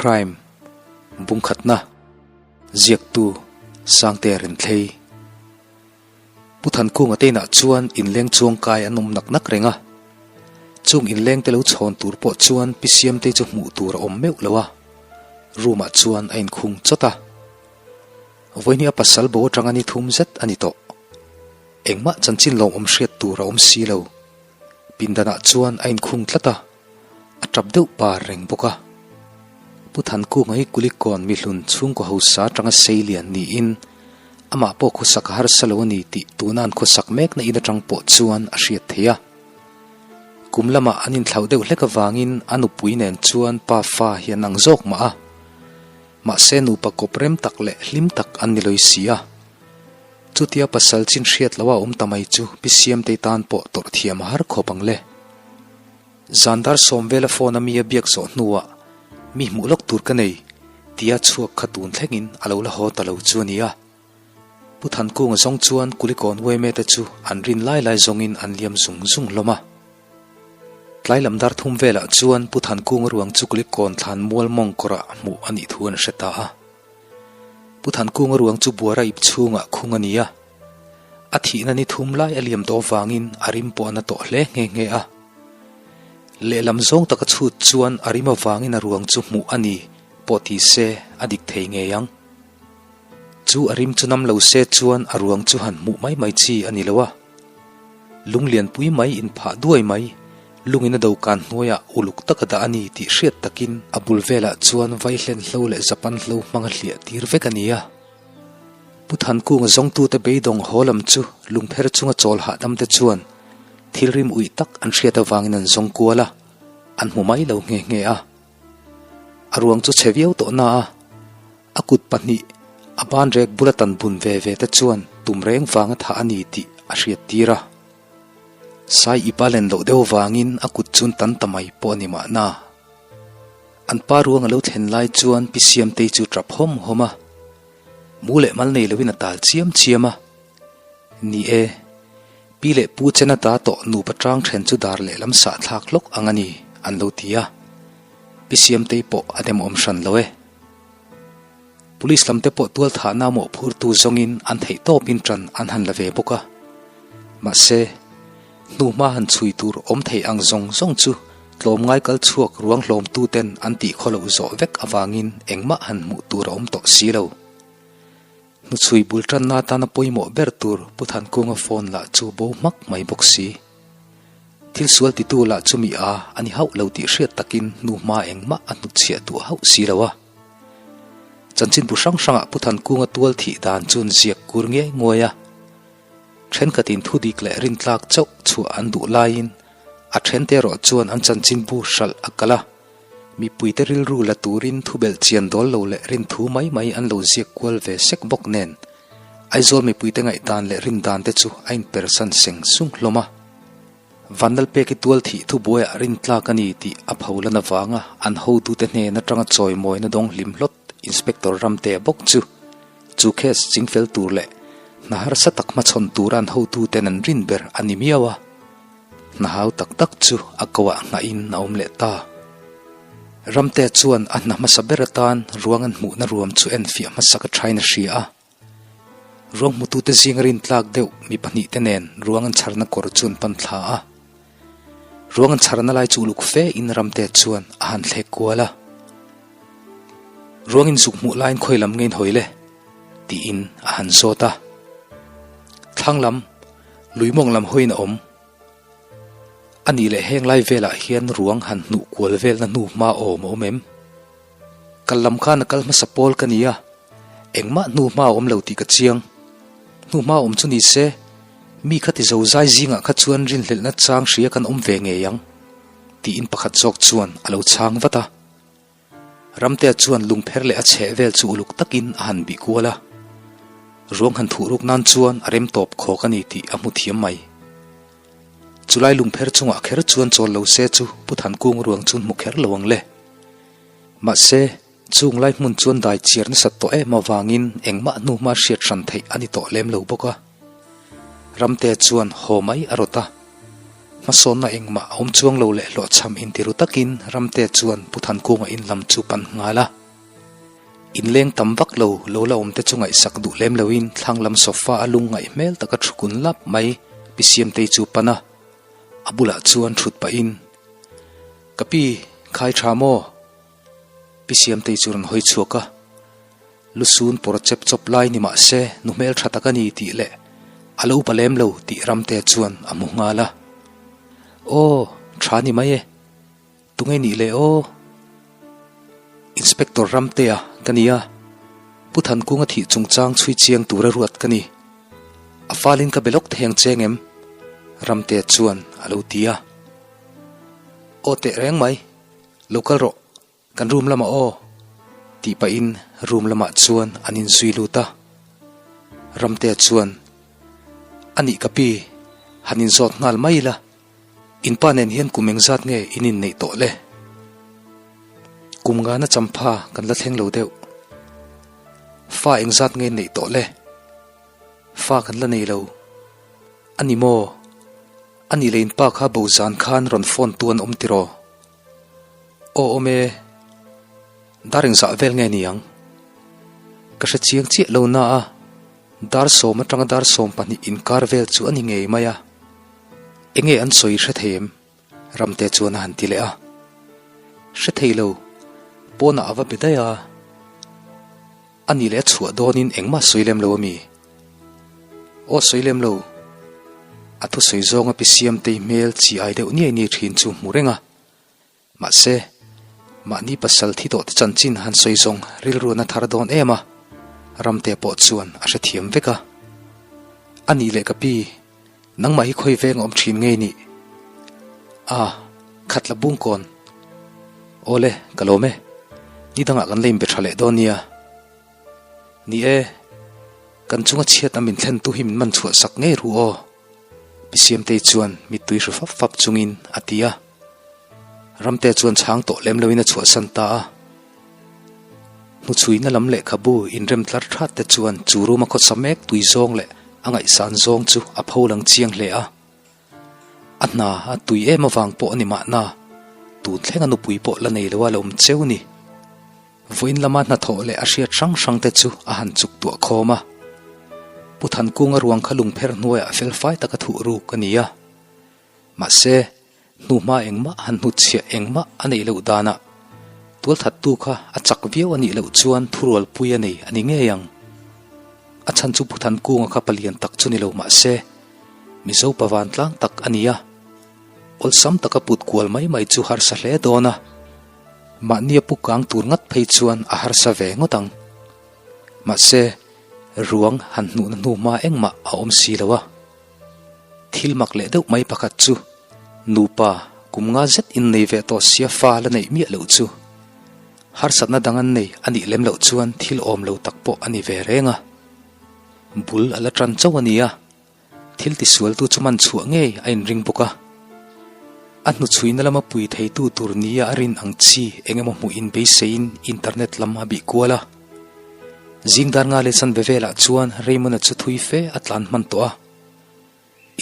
Crime Bungkhatna Ziaktu Sangte Renthlei Pu Thankunga te inah chuan inleng chuangkai an awm nak nak reng a. Chung inleng te lo chhawn tur pawh chuan Pi Siamtei chu hmuh tur a awm meuh lo a, room ah chuan a inkhung chawt a. Vawihnih a pasal bo atanga ni thum zet a ni tawh. Engmah chanchin lawmawm hriat tur a awm si lo. Pindanah chuan a inkhung tlat a, a tap deuh par reng bawk a. Pu Thankunga hi Kulikawn mihlun chhungkaw hausa atanga sei lian niin amah pawh khawsak a harsa lo a ni tih tuna an khawsak mekna in atang pawh chuan a hriat theih a. Kum lamah an inthlauh deuh hlek avangin a nupui nen chuan pa fa hi an ang zawk mah a. Mahse nupa kawp rem tak leh hlim tak an ni lawih si a. Chutia pasal chin hriat loha awm ta mai chu Pi Siamtei tan pawh tawrh thiam a har khawp ang le. Zandar sawm vela phone a mi a biak zawh hnuah mi hmuh lawk tur ka nei tia chhuak kha tun thlengin a lo la haw ta lo chu a ni a. Pu Thankunga zawng chuan Kulikawn Uaime te chu an rin lai lai zawngin an liam zung zung hlawm a. Tlai lam dar thum velah chuan Pu Thankunga ruang chu Kulikawn thlan mual mawng kawrah hmuh a nih thu an hre ta a. Pu Thankunga ruang chu buara ip chhungah khung a ni a. A thihna ni thum lai a liam tawh avangin a rim pawh a na tawh hle nghe nghe a. Lehlam zawng taka chhut chuan a rim avangin a ruang chu hmuh a ni pawh ti se a dik thei ngei ang. Chu a rim chu nam lo se chuan a ruang chu han hmuh mai mai chi a ni lo a. Lung lianpui mai inphah duai mai, lungin a dokan hnuaiah uluk taka dah a ni tih hriat takin a bul velah chuan vaihlen hlo leh Japan hlo hmanga hliah tir vek a ni a. Pu Thankunga zawngtute beidawng haw lam chu lungpher chunga chawl hahdam te chuan thil rim uih tak an hriat avangin an zawng kual a, an hmu mai lo nghe nghe a. A ruang chu chhe viau tawh na a, a kut pahnih a ban rek bula tan bun ve ve te chuan tum reng vanga thah a ni tih a hriat tir a. Sai ip a len loh deuh vangin a kut chun tan ta mai pawh a ni mahna. An pa ruang a lo thlen lai chuan Pi Siamtei chu tap hawm hawm a, mu leh mal nei loin a tal chiam chiam a. Ni e, pi leh pu chen ata tawh nupa tang then chu dar lehlam sah thlak hlawk ang a ni, an lo ti a. Pi Siamtei pawh a demawm hran lo e. Police lam te pawh tual thahna mawhphurtu zawngin an theih tawpin tan an han la ve bawk a. Mahse, hnuhma han chhui tur awm thei ang zawng zawng chu tlawmngai kal chhuak ruang hlawmtu ten an tih khaw loh zawh vek avangin engmah han hmuh tur a awm tawh si lo. Hnuchhui bul tanna atana pawimawh ber tur Pu Thankunga phone lah chu bo hmak mai bawk si. Thil sual titu lah chu mi a a ni hauh lo tih hriat takin hnuhma engmah a hnutchhiah duh hauh si lo a. Chanchinbu hrang hrangah Pu Thankunga tual thih dan chu an ziak kur ngei nguai a. Thenkhatin thu dik leh rintlak chauh chhuah an duh laiin a thente erawh chuan an chanchinbu hralh a kal a. Mipuite rilru la turin thubelh chian dawl lo leh rinthu mai mai an lo ziak kual ve sek bawk nen Aizawl mipuite ngaihdan leh rindan te chu a inpersan seng sung hlawm a. Vanlalpeki tual thih thubuaiah rintlak a ni tih a pholan avanga an hotute hnen atanga chawimawina dawng hlim hlawt Inspector Ramtea bawk chu chu case chingfel tur leh hna harsa tak hmachhawn tura an hotuten an rin ber a ni miau a. Hna hau tak tak chu a koah nghahin a awm leh ta. Ramtea chuan a hna hmasa ber atan ruang an hmuhna ruam chu enfiah hmasak a thain a hria a. Ruang hmutute zinga rintlak deuh mi pahnihte nen ruang an chharna kawr chu an pan thla a. Ruang an chharna lai chu uluk fe in Ramte chuan a han thlek kual a. Ruang in zuk hmuh laiin khawi lam nge in hawi le? tiin a han zawt a. Thlang lam, luimawng lam hawiin a awm. A nih leh heng lai velah hian ruang han hnuh kual velna hnu hma awm a awm em? Kal lam khan a kal hmasa pawl ka ni a, engmah hnu hma a awm lo tih ka chiang. Hnu hma awm chu ni se, mi kha ti zo zai zingah kha chuan rinhlelhna chang hria kan awm ve ngei ang, tiin pakhat zawk chuan a lo chhang vat a. Ramtea chuan lungpher leh a chheh vel chu uluk takin a han bih kual a. Ruang han thuh ruk nan chuan a rem tawp khawk a ni tih a hmu thiam mai. Chulai lungpher chungah kher chuan chawl lo se chu Pu Thankung ruang chu hmu kher lo ang le. Mahse, chung lai hmun chuan dai chiar nasat tawh em avangin engmah hnu hma hriat hran theih a ni tawh lem lo bawk a. Ramte chuan haw mai a rawt a. Hmasawnna engmah a awm chuang lo leh hlawhchham intiru takin Ramte chuan Pu Thankunga in lam chu pan nghal a. Inleng tam vak lo lo la awmte chu ngaihsak duh lem loin thlang lam sofa a lung ngaih hmel taka thu kun lap mai Pi Siamtei chu pan a, a bulah chuan thut pahin, Ka pi, khai tha maw? Pi Siamtei chu rawn hawi chhuak a, Lusun pawr chep chawp lai ni mah se nu hmel tha tak a ni tih leh a lo upa lem lo tih Ramte chuan a hmu nghal a. Aw, tha ni mai e. Tunge nih le aw? Inspector Ramtea ka ni a, Pu Thankunga thih chungchang chhui chiang tura ruat ka ni. A falin ka be lawk thei ang che ngem? Ramtea chuan a lo ti a. Aw teh reng mai, lo kal rawh, kan room lamah aw, tih pahin room lamah chuan an inzui lut a. Ramtea chuan, A nih ka pi, han inzawt nghal mai ila. In pa nen hian kum engzat nge in inneih tawh le? Kum ngana champha kan la thleng lo deuh. Fa engzat nge in neih tawh le? Fa kan la nei lo. A ni maw? A nih leh in pa kha bo zan khan rawn phone tu an awm tiraw? Aw awm e. Dar engzah vel nge ni ang? Ka hre chiang chiah lo na a. Dar sawm atanga dar 12 inkar vel chu a ni ngei mai a. Enge an sawi hre thei em? Ramte chuan a han ti leh a. Hre thei lo, pawnah a va be daih a. A nih leh a chhuah dawnin engmah sawi lem lo a mi? Aw sawi lem lo. A thusawi zawnga pi Siamtei hmel chi ai deuh niai niai thin chu hmu reng a. Mahse, mahni pasal thi tawh te chanchin han sawi zawng rilruan a thar dawn em a, Ramte pawh chuan a hrethiam vek a. A nih leh ka pi, nangmah hi khawi veng a awm thin ngei nih? A, khatla bungkawn. Awle, ka lawm e. Ni dangah kan la inbe tha leh dawn nia. Ni e, kan chunga chhiat a min thlentu hi min man chhuah sak ngei ru aw. Pi Siamtei chuan mittui hru fap fap chungin a ti a. Ramte chuan chhang tawh lem loin a chhuahsan ta a. Hnuchhuina lam lehkhabu inrem tlar that te chuan chu room a khawsa mek tui zawng leh a ngaihsan zawng chu a pho lang chiang hle a. A hna a tui em avang pawh a ni mahna, tun thlenga nupui pawh la nei lo a la awm cheu ni. Vawiin lama hnathawh leh a hriat hrang hrang te chu a han chuk tuah khawm a. Pu Thankunga ruang kha lungpher hnuaiah felfai taka thuh ruk a ni a. Mahse, hnuhma engmah han hnutchhiah engmah a neih loh danah tualthattu kha a chak viau a nih loh chuan thurualpui a nei a ni ngei ang. A chhan chu Pu Thankunga kha palian tak chu ni lo mahse, Mizo pa vantlang tak a ni a. Awlsam taka put kual mai mai chu harsa hle dawn a. Mahnia pu kang tur ngat phei chuan a harsa ve ngawt ang. Mahse, ruang han hnuhna hnuhma engmah a awm si lo a. Thil mak leh deuh mai pakhat chu nupa kum nga zet innei ve tawh sia fa la neih miah loh chu harsatna dang an nei a nih lem loh chuan thil awm lo tak pawh a ni ve reng a. Bul a la tan chauh a ni a, thil tisualtu chu man chhuah ngei a inring bawk a. A hnuchhuina lama pui theitu tur nia a rin ang chi eng emaw hmuh in beiseiin internet lam a bih kual a. Zing dar nga leh chanve velah chuan Raymond-a chu thui fe a tlan hman tawh a.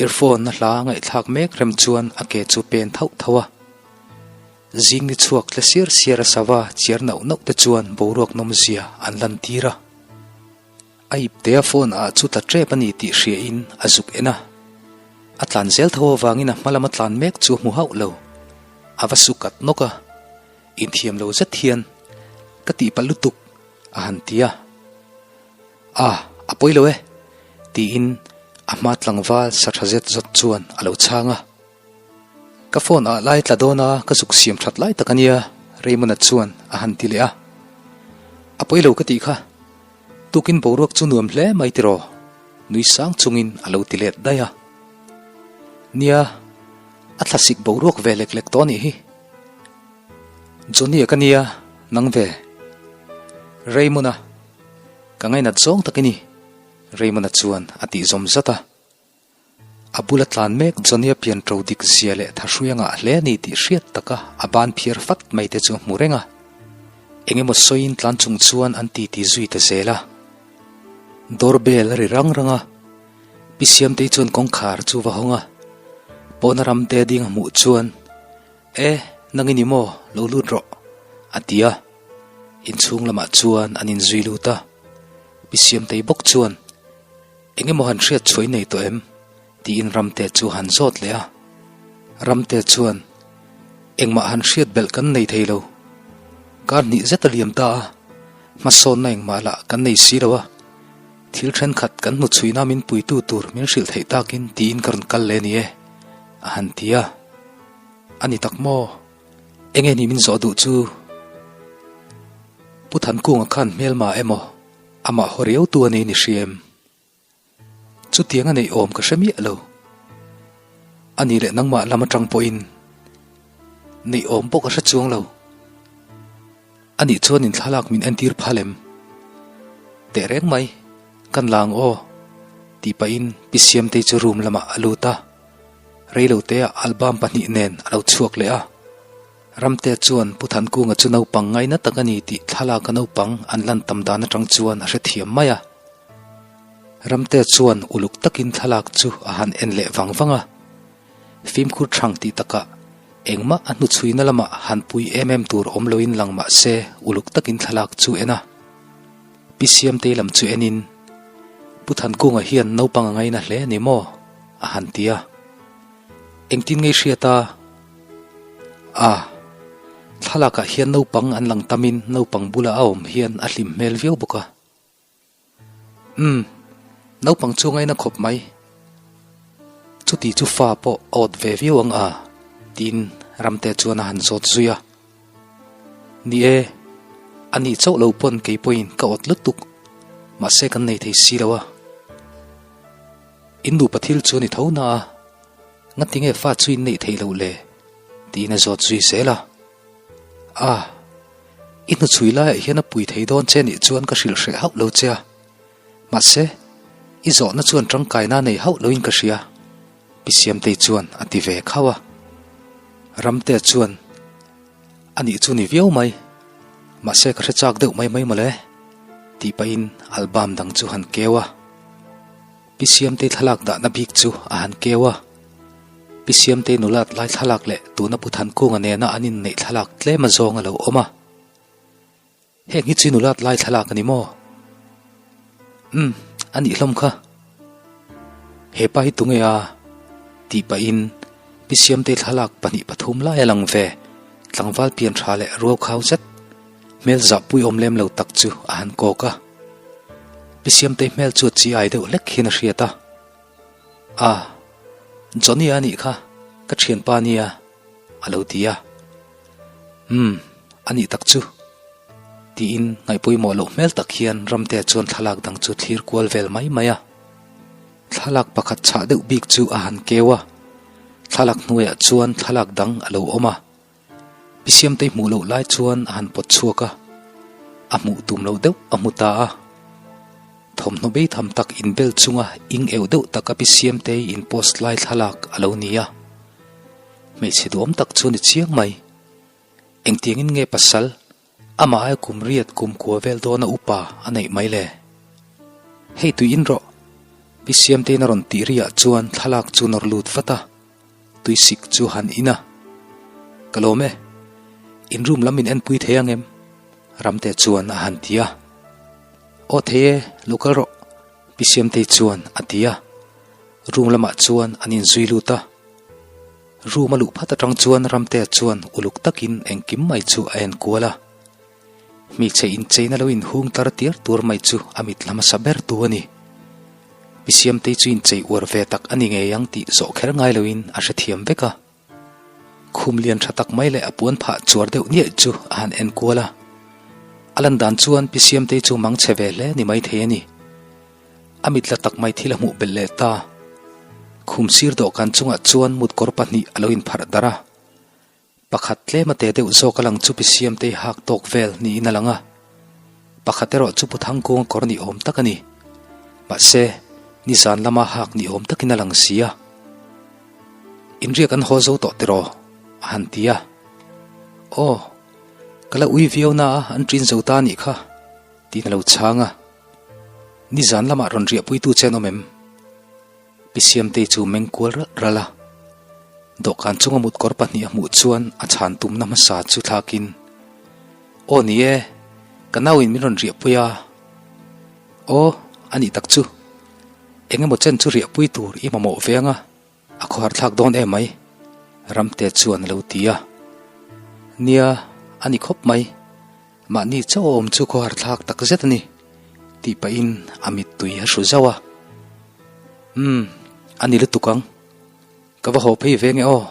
Earphone a hla ngaihthlak mek rem chuan a ke chu pen thauh thauh a. Zing ni chhuak tle siar siar a sava chiar nauh nauh te chuan boruak nawmzia an lantir a. A iptea phone ah chu tla tep a ni tih hria in a zuk en a. A tlan zel tho avangin a hma lama tlan mek chu a hmu hauh lo. A va su kat nawk a. Inthiam lo zet hian ka tihpalh lutuk a han ti a. A, a pawi lo e, tiin a hma tlangval sa tha zet zawt chuan a lo chhang a. Ka phone ah lai tla dawn a, ka zuk siam that lai tak a nia, Raymond-a chuan a han ti leh a. A pawi lo ka tih kha, tukin boruak chu nuam hle mai tiraw, nui sang chungin a lo ti let daih a. Nia, a thlasik boruak ve lek lek tawh a nih hi. Johnny-a ka nia, nang ve. Raymond-a, ka ngainat zawng tak i ni, Raymond-a chuan a tih zawm zat a. A bula tlan mek Johnny-a pian ṭo dik zia leh thahrui a ngah hle a ni tih hriat taka a ban phiar fat mai te chu a hmu reng a. Eng emaw sawiin tlan chung chuan an titi zui ta zel a. Doorbell a ri rang rang a, Pi Siamtei chuan kawngkhar chu va hawng a. Pawna Ramte ding a hmuh chuan, E, nang i ni maw? Lo lut rawh, a ti a. Inchhung lamah chuan an inzui lut a. Pi Siamtei bawk chuan, Eng emaw han hriat chhuah i nei tawh em? tiin Ramte chu han zawt leh a. Ramte chuan, Engmah han hriat belh kan nei thei lo. Kar hnih zet a liam ta a, hmasawnna engmah lah kan nei si lo a. Thil thenkhat kan hnuchhuihna min puitu tur min hrilh theih takin tiin ka rawn kal leh a ni e, a han ti a. A ni tak maw? Enge ni min zawh duh chu? Pu Thankunga khan hmelma emaw amah haw riau tu a nei ni hri em? Chutiang a neih awm ka hre miah lo. A ni leh nangmah lam atang pawhin neih awm pawh ka hre chuang lo. A nih chuan in thlalak min entir phal em? Teh reng mai, kan la ang aw, tih pahin Pi Siamtei chu room lamah a lut a. Reiloteah album pahnih nen a lo chhuak leh a. Ramte chuan Pu Thankunga chu naupang ngaina tak a ni tih thlalaka naupang an lan tam dan atang chuan a hrethiam mai a. Ramte chuan uluk takin thlalak chu a han en leh vang vang a. Fimkhur thang tih takah engmah a hnuchhuina lamah han pui em em tur awm loin lang mah se uluk takin thlalak chu en a. Pi Siamtei lam chu enin, Pu Thankunga hian naupang a ngaina hle a ni maw? a han ti a. Engtin ngei hriat a? A, thlalakah hian naupang an lang tamin naupang bula a awm hian a hlim hmel viau bawk a. Umm, naupang chu ngaina khawp mai. Chuti chu fa pawh a awt ve viau ang a, tiin Ramte chuan a han zawt zui a. Ni e, a nih chauh lo pawn kei pawhin ka awt lutuk, mahse kan nei thei si lo a. In nupa thil chu a ni tho na a, ngatinge fa chu in neih theih loh le? tiin a zawt zui zel a. A, i hnuchhui laiah hian a pui thei dawn che nih chuan ka hrilh hreh hauh lo che a, mahse, i zawhna chuan tangkaina nei hauh loin ka hria, Pi Siamtei chuan a ti ve khauh a. Ramte chuan, A nih chu ni viau mai, mahse ka hre chak deuh mai mai mawle, tih pahin album dang chu han keu a. Pi Siamtei thlalak dahna bik chu a han keu a. Pi Siamtei nulat lai thlalak leh tuna Pu Thankunga nena an inneih thlalak tlem azawng a lo awm a. Heng hi chu nulat lai thlalak a ni maw? Umm, a nih hlawm kha. He pa hi tunge a? tih pahin Pi Siamtei thlalak 2 3 lai a lang ve. Tlangval pian tha leh ruau khau zet, hmel zahpui awm lem lo tak chu a han kawk a. Pi Siamtei hmel chu a chi ai deuh hlek hian a hriat a. A, Johnny a nih kha, ka thianpa nia, a lo ti a. Umm, a nih tak chu, tiin ngaihpawimawh loh hmel tak hian Ramtea chuan thlalak dang chu thlir kual vel mai mai a. Thlalak pakhat chhah deuh bik chu a han keu a, thlalak hnuaiah chuan thlalak dang a lo awm a. Pi Siamtei hmuh loh lai chuan a han pawt chhuak a, a hmuh tum loh deuh a hmu ta a. Thawmhnaw bei tham tak inbel chunga ing euh deuh taka Pi Siamtei in post lai thlalak a lo ni a. Hmeichhe duhawm tak chu a ni chiang mai. Engtiangin nge pasal, amah aia kum riat kum kua vel dawna upa a neih mai le? Hei tui in rawh! Pi Siamteiin a rawn tih riah chuan thlalak chu nawr lut vat a. Tuisik chu han in a. Ka lawm e. In room lam min enpui thei ang em? Ramte chuan a han ti a. Aw thei e, lo kal rawh, Pi Siamtei chuan a ti a. Room lamah chuan an inzui lut a. Room a luh phat atang chuan Ramtea chuan uluk takin engkim mai chu a enkual a. Hmeichhe incheina lo inhung tar tiar tur mai chu a mit la hmasa ber tu a ni. Pi Siamtei chu inchei uar ve tak a ni ngei ang tih zawh kher ngai loin a hrethiam vek a. Khum lian tha tak mai leh a puan phah chuar deuh niaih chu a han en kual a. A lan dan chuan Pi Siamtei chu mang chhe ve hle ni maithei a ni. A mit la tak mai thil a hmuh belh leh ta. Khum sir dawhkan chungah chuan mutkawr pahnih a lo inpharh darh a. Pakhat tlem a te deuh zawk a lang chu Pi Siamtei hak tawk vel niin a lang a. Pakhat erawh chu Pu Thangkunga kawr ni awm tak a ni. Mahse, nizan lama hak ni awm takin a lang si a. Inriak an haw zo tawh tiraw? a han ti a. Aw, ka la ui viau na a, an ṭin zo ta a nih kha, tiin a lo chhang a. Nizan lamah rawn riahpuitu che an awm em? Pi Siamtei chu meng kual ralh ralh a. Dawhkan chunga mutkawr pahnih a hmuh chuan a chhan tumna hmasa chu thlakin, Aw ni e, ka nauin min rawn riahpui a. Aw, a nih tak chu. Eng emaw chen chu riahpui tur i mamawh ve anga a khawhar thlak dawn em mai, Ramte chuan a lo ti a. Nia, a ni khawp mai. Mahni chauh a awm chu khawhar thlak tak zet a ni, tih pahin a mittui a hru zauh a. Umm, a ni lutuk ang. Ka va haw phei ve nge aw.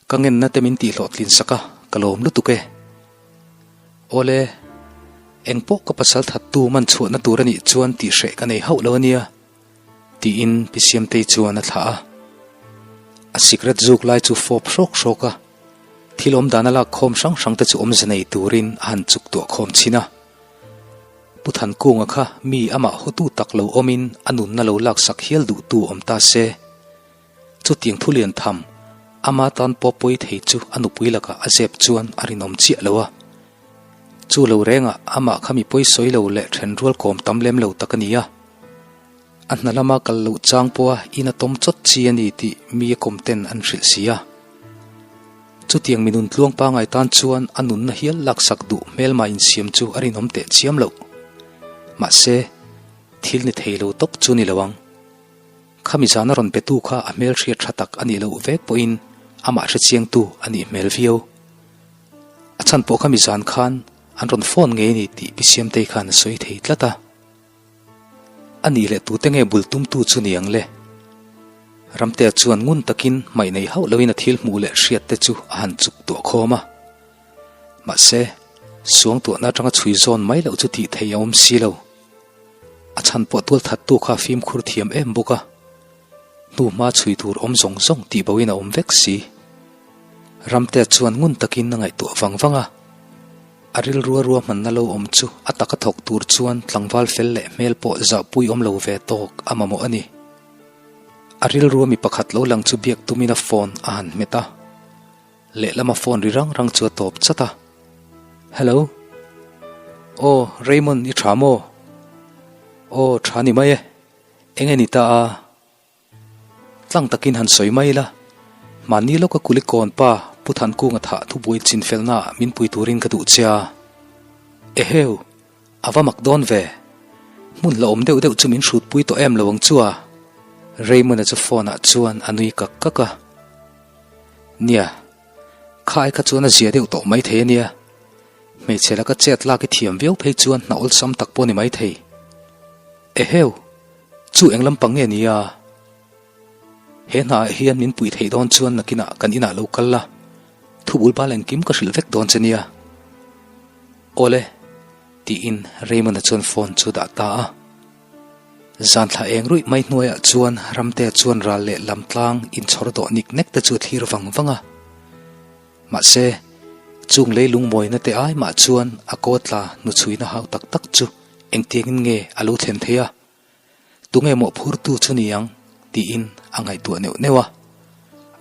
Ka ngenna te min tihhlawhtlin sak a, ka lawm lutuk e. Awle, eng pawh ka pasal thattu man chhuahna tur a nih chuan tihhreh ka nei hauh lo a nia, tiin Pi Siamtei chuan a thlah a. A sikret zuk lai chu fawp hrawk hrawk a, thil awm dan a lak khawm hrang hrang te chu awmze nei turin a han chuk tuah khawm chhin a. Pu Thankunga kha mi amah hotu tak lo awmin a nunna lo laksak hial duhtu awm ta se. Chutiang thu lian tham, ama tan pawh pawi thei chu a nupui lakah a zep chuan a rinawm chiah lo a. Chu lo rengah amah kha mi pawi sawi lo leh then rual kawm tam lem lo tak a ni a. A hna lama kal loh chang pawha in a tawm chawt chi a ni tih mi a kawm ten an hrilh si a. Chutiang mi nun tluang pangai tan chuan a nunna hial laksak duh hmelma insiam chu a rinawm teh chiam loh. Mahse, thil ni thei lo tawp chu ni lo ang. Khami zana rawn petu kha a hmelhriat tha tak a nih loh vek pawhin amah hrechiangtu a nih hmel viau. A chhan pawh khami zan khan an rawn phone ngei a ni tih Pi Siamtei khan a sawi thei tlat a. A nih leh tute nge bul tumtu chu ni ang le? Ramtea chuan ngun takin hmaih nei hauh loin a thil hmuh leh hriat te chu a han chuk tuah khawm a. Mahse, suangtuahna atanga chhui zawn mai loh chu tih theih a awm si lo. A chhan pawh tual thattu kha fimkhur thiam em bawk a, hnu hma chhui tur awm zawng zawng tih boin a awm vek si. Ramtea chuan ngun takin a ngaihtuah vang vang a, a rilrua ruahmanna lo awm chu a taka thawk tur chuan tlangval fel leh hmel pawh zahpui awm lo ve tawk a mamawh a ni. A rilrua mi pakhat lo lang chu biak tumin a phone a han hmet a. Lehlama phone ri rang rang chu a tawp chat a. Hello. Aw, Raymond i tha maw? Aw, tha ni mai e. Eng nge ni ta a? Tlang takin han sawi mai ila. Mahni lawka Kulikawn pa Pu Thankunga thah thubuai chinfelnaah min pui turin ka duh che a. Eheu, a va mak dawn ve. Hmun hlauhawm deuh deuh chu min hrutpui tawh em lo ang chu a. Raymond-a chu phone-ah chuan a nui kak kak a. Nia, khai kha chuan a zia deuh tawh mai thei a nia. Hmeichhe laka chet lak i thiam viau phei chuan hna awlsam tak pawh a ni mai thei. Eheu, chu eng lampang nge nia? He hnaah hian min puih theih dawn chuan nakinah kan inah lo kal la, thubul bal engkim ka hrilh vek dawn che nia. Awle, tiin Raymond-a chuan phone chu dah ta a. Zan thla eng ruih mai hnuaiah chuan Ramtea chuan ral leh lam tlang inchhawr dawh nik nek te chu a thlir vang vang a. Mahse, chung leilung mawina te ai mah chuan a kawtla hnuchhuina hau tak tak chu engtiangin nge a lo thlen thei a, tunge mawhphurtu chu ni ang tiin a ngaihtuah neuh neuh a.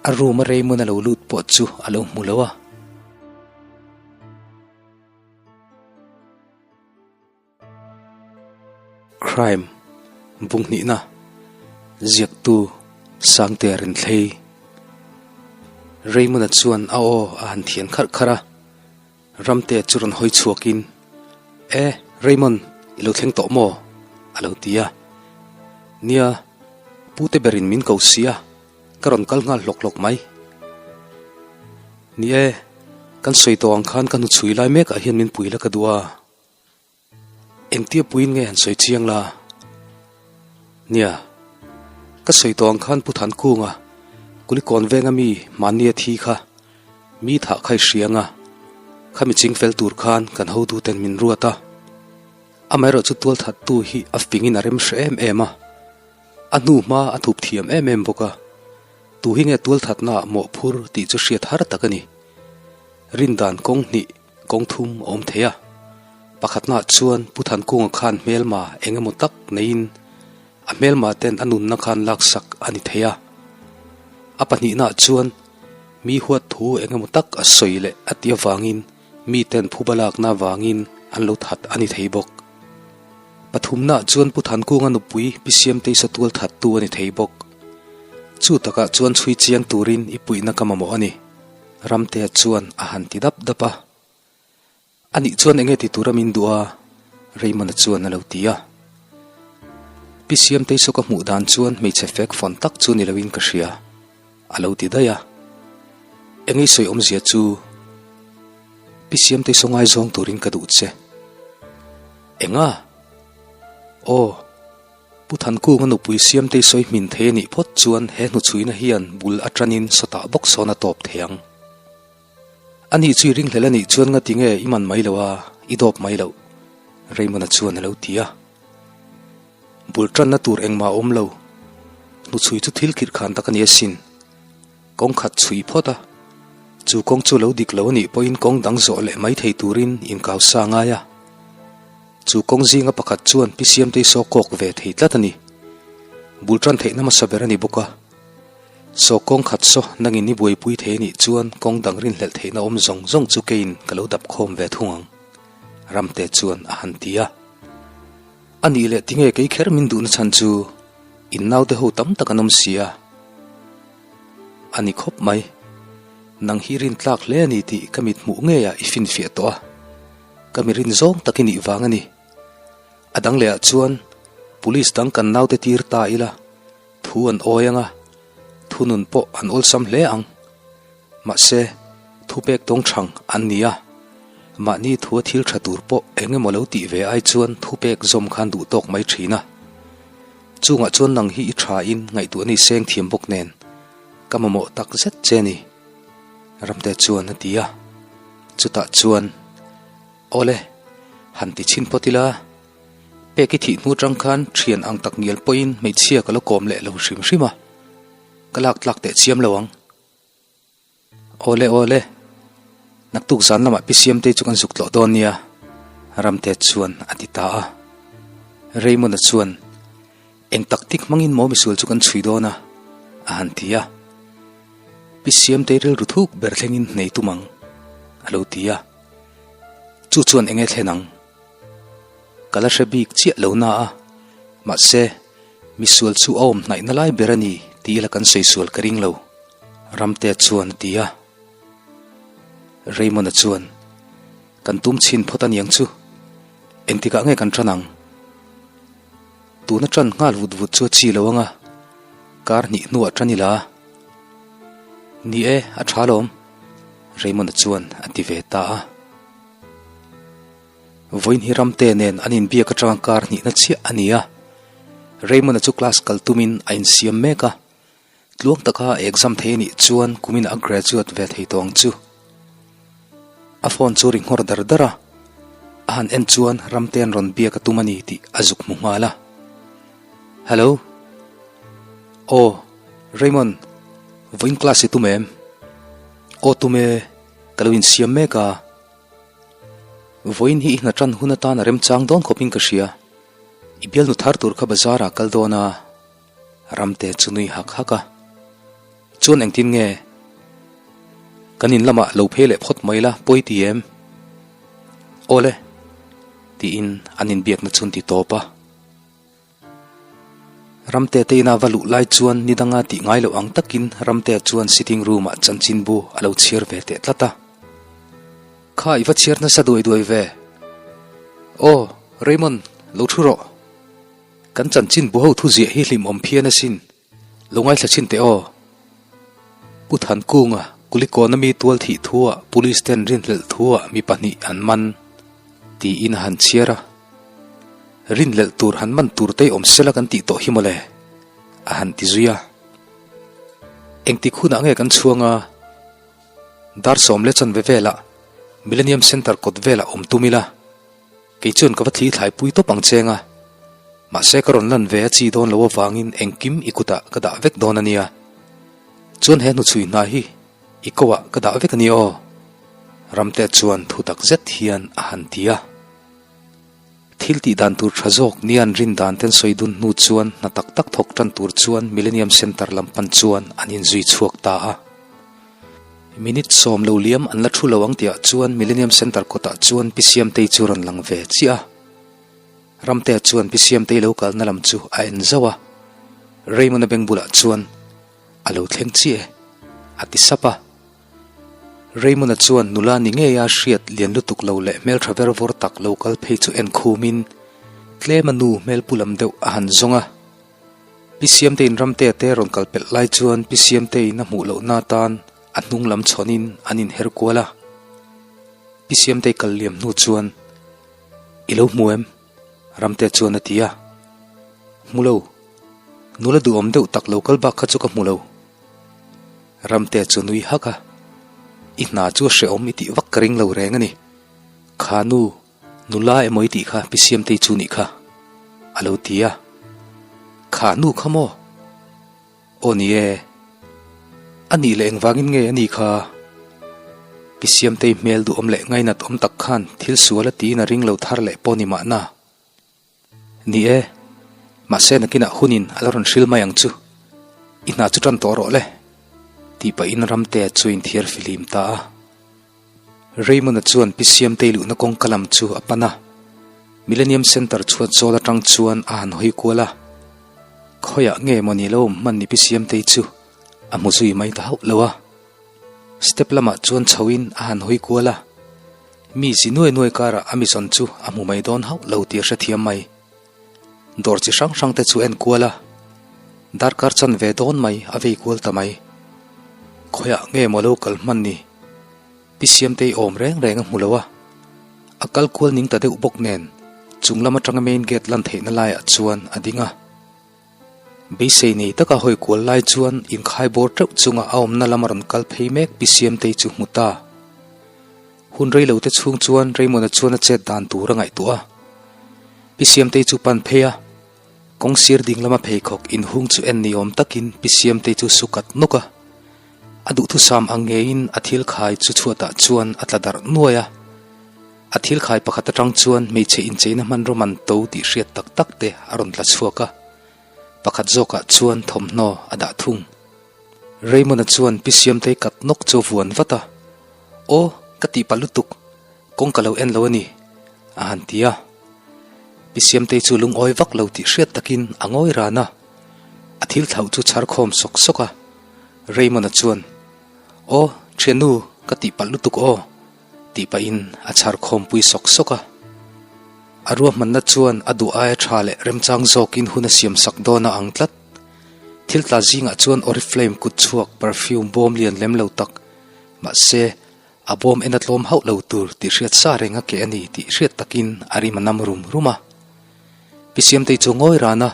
A room a Raymond a lo lut pawh chu a lo hmu lo a. Crime, Bunghnihna, Ziaktu, Sangtea Renthlei. Raymond-a chuan a aw a han thian kharh kharh a, Ramtea chu rawn hawi chhuakin, E, Raymond, i lo thleng tawh maw? a lo ti a. Nia, pute berin min ko si a, ka rawn kal nghal hlawk hlawk mai. Ni e, kan sawi tawh ang khan ka hnuchhui lai mekah hian min pui la ka duh a. Engtia puiin nge han sawi chiang la? Nia, ka sawi tawh ang khan Pu Thankunga, Kulikawn venga mi mahnia thi kha mi thah kha i hria anga, khami ching fel tur khan kan hotuten min ruat a. Amaherawh chu tualthattu hi a fingin a rem hre em em a, a hnu hma a thup thiam em em bawk a. Tu hi nge tualthatnaah mawhphur tih chu hriat har tak a ni. Rindan kawng hnih. Kawng thum a awm thei a, pakhatnaah chuan Pu Thankunga khan hmelma eng emaw tak neiin a hmelma ten a nunna khan laksak a ni thei a. A pahnihnaah chuan mi huat thu eng emaw tak a sawi leh a tih avangin mi ten phuba lakna avangin an lo that a ni thei bawk. Pathumnaah chuan Pu Thankunga nupui Pi Siamtei Satual thattu a ni thei bawk. Chu takah chuan chhui chiang turin i puihna ka mamawh a ni, Ramtea chuan a han ti dap dap a. A nih chuan enge ti tura min duh a? Raymond-a chuan a lo ti a. Pi Siamtei saw ka hmuh dan chuan hmeichhe fek fawn tak chu ni loin ka hria, a lo ti daih a. Enge i sawi awmzia chu? Pi Siamtei saw ngaizawng turin ka duh che. Enga? Aw. Pu Thankunga nupui Siamtei sawi hmin thei a nih phawt chuan he hnuchhuina hian bul aṭanin sawtah bawk sawn a tawp thei ang. A nih chu i ringhlel a nih chuan ngati nge i man mai lo a, i dawp mai loh? Raymond-a chuan a lo ti a. Bul ṭanna tur engmah a awm lo. Hnuchhui chu thil khirh khan tak a ni asin. Kawng khat chhui phawt a. Chu kawng chu lo dik lo a nih pawhin kawng dang zawh leh mai thei turin inkau sa ngai a. Chu kawng zinga pakhat chuan Pi Siamtei saw kawk ve thei tlat a ni. Bul ṭan theihna hmasa ber a ni bawk a. Saw kawng khat saw nangin i buaipui thei a nih chuan kawng dang rinhlelh theihna awm zawng zawng chu keiin ka lo dap khawm ve thung ang, Ramte chuan a han ti a. A nih leh tinge kei kher min duhna chhan chu in naute ho tam tak an awm si a. A ni khawp mai. Nang hi rintlak hle a ni tih ka mit hmuh ngeiah i finfiah tawh a. Ka mi rin zawng tak i nih vang a ni. A dang lehah chuan Police dang kan naute tir ta ila. Thu an awi ang a, thunun pawh an awlsam hle ang. Mahse, thupek tawngthang an ni a, mahni thua thil tha tur pawh eng emaw lo tih ve ai chuan thupek zawm khan duh tawk mai thin a. Chungah chuan nang hi i thain ngaihtuah ni seng thiam bawk nen, ka mamawh tak zet che ni, Ramte chuan a ti a. Chutah chuan, Awle, han ti chhin phawt ila. Pek i thih hnu tang khan thian ang tak ngial pawhin hmeichhia ka lo kawm leh lo hrim hrim a, ka lak tlak teh chiam lo ang. Awle awle, naktuk zan lamah Pi Siamtei chu kan zuk tlawh dawn nia, Ramte chuan a ti ta a. Raymond-a chuan, Eng taktik hmangin maw misual chu kan chhui dawn a? a han ti a. Pi Siamtei rilru thuk ber thlengin hnei tum ang, a lo ti a. Chu chuan enge thlen ang? Ka la hre bik chiah lo na a, mahse, misual chu a awm hnaihna lai ber a ni tih ila kan sawi sual ka ring lo, Ramtea chuan a ti a. Raymond-a chuan, Kan tum chhin phawt a niang chu, engtikah nge kan ṭan ang? Tuna ṭan nghal vut vut chu a chi lo ang a, kar hnih hnuah ṭan ila. Ni e, a ṭha alawm, Raymond-a chuan a ti ve ta a. Vawiin hi Ramte nen an inbiak atanga kar hnihna chiah a ni a, Raymond-a chu class kal tumin a insiam mek a, tluang taka a exam thei a nih chuan kumin a graduate ve thei tawh ang chu. A phone chu ri nghawr dar dar a, a han en chuan Ramte'n rawn biak a tum a ni tih a zuk hmu nghal a. Hello. Aw, Raymond, vawiin class i tum em? Aw tum e, ka lo insiam mek a. Vawiin hi i hna tan hun atan a remchang dawn khawpin ka hria. I bialnu thar tur kha bazar ah kal dawn a, Ramte chu nui hak hak a. Chuan engtin nge? Kan in lamah lo phei leh phawt mai la, pawi ti em? Awle, tiin an inbiakna chu an ti tawp a. Ramte te ina va luh lai chuan ni danga tih ngai loh ang takin Ramtea chuan sitting room ah chanchinbu a lo chhiar ve teh tlat a. Kha i va chhiar nasa duai duai ve. Aw, Raymond, lo thu rawh. Kan chanchinbu ho thu ziah hi hlimawm phian asin. Lo ngaithla chhin teh aw. Pu Thankunga, Kulikawna mi tual thih thuah Police ten rinhlelh thuah mi pahnih an man, tiin a han chhiar a. Rinhlelh tur han man tur te awm sela kan tih tawh hi mawle, a han ti zui a. Engtik hunah nge kan chhuang a? Dar sawm leh chanve velah Millennium Centre kawt velah awm tum ila. Kei chuan ka va thli thlai pui tawp ang cheng a, mahse ka rawn lan ve a chi dawn lo avangin engkim i kutah ka dah vek dawn a nia. Chuan he hnuchhui hna hi i ko ah ka dah vek a nia aw. Ramte chuan thu tak zet hian a han ti a. Thil tih dan tur tha zawk nia an rin dan ten sawi dun hnu chuan hna tak tak thawk tan tur chuan Millennium Centre lam pan chuan an inzui chhuak ta a. Minute sawm lo liam an la thu lo ang tihah chuan Millennium Centre kawtah chuan Pi Siamtei chu rawn lang ve chiah a. Ramtea chuan Pi Siamtei lo kalna lam chu a en zauh a. Raymond-a beng bulah chuan. A lo thleng chiah e, a ti sap a. Raymond-a chuan nula ni ngeia hriat lian lutuk lo leh hmeltha ver vawr tak lo kal phei chu en khumin tlema nu hmel pu lam deuh a han zawng a. Pi Siamteiin Ramtea te rawn kal pelh lai chuan Pi Siamteiin a hmuh lohna atan a hnung lam chhawnin an inher kual a. Pi Siamtei kal liam hnu chuan, I lo hmu em? Ramtea chuan a ti a. Hmu lo. Nula duhawm deuh tak lo kal bak kha chu ka hmu lo. Ramtea chu nui hak a, I hna chu a hrehawm i tih vak ka ring lo reng a ni. Kha nu, nula emaw i tih kha Pi Siamtei chu nih kha, a lo ti a. Kha nu kha maw? Aw ni e. A nih leh engvangin nge a ni kha? Pi Siamtei hmel duhawm leh ngainat awm tak khan thil sual a tiin a ring lo thar leh pawh ni mahna. Ni e, mahse nakinah hunin a la rawn hril mai ang chu. I hna chu tan tawh rawh le, tih pahin Ramtea chu inthiar filim ta a. Raymond-a chuan Pi Siamtei luhna kawngka lam chu a pan a, Millennium Centre chhuat zawl atang chuan a han hawi kual a. Khawiah nge maw ni lo awm hman ni Pi Siamtei chu a hmu zui mai ta hauh lo a. Step lamah chuan chhoin a han hawi kual a. Mi zi nuai nuai karah a mizawn chu a hmu mai dawn hauh lo tih a hrethiam mai. Dawr chi hrang hrang te chu en kual a, darkar chan ve dawn mai a vei kual ta mai. Khawiah nge maw lo kal hman ni? Pi Siamtei awm reng reng a hmu lo a, a kal kual ning ta deuh bawk nen chung lam atanga main gate lan theihna laiah chuan a ding a. Beisei nei taka hawi kual lai chuan inkhai bawr teuh chunga a awmna lama rawn kal phei mek Pi Siamtei chu hmu ta. Hun rei lo te chhung chuan Raymond-a chuan a chet dan tur a ngaihtuah a. Pi Siamtei chu pan phei a, kawng sir ding lama pheikhawk inhung chu en ni awm takin Pi Siamtei chu su kat nawk a. A duhthusam ang ngeiin a thil khai chu chhuatah chuan a tla darh nuai a. A thil khai pakhat atang chuan hmeichhe incheina hmanraw man to tih hriat tak tak te a rawn tla chhuak a, pakhat zawkah chuan thawmhnaw a dah thung. Raymond-a chuan Pi Siamtei kat nawk chu a vuan vat a, Aw, ka tih palh lutuk, kawng ka lo en lo a ni, a han ti a. Pi Siamtei chu lungawi vak lo tih hriat takin a ngawi ran a, a thil thlauh chu chhar khawm sawk sawk a. Raymond-a chuan, Aw, thiannu, ka tih palh lutuk aw, tih pahin a chhar khawmpui sawk sawk a. A ruahmanna chuan a duh aia tha leh remchang zawkin hun a siam sak dawn a ang tlat. Thil tla zingah chuan Oriflame kut chhuak perfume bawm lian lem lo tak, mahse a bawm en a tlawm hauh lo tur tih hriat sa reng a keh a ni tih hriat takin a rim a nam rum rum a. Pi Siamtei chu ngawi ran a,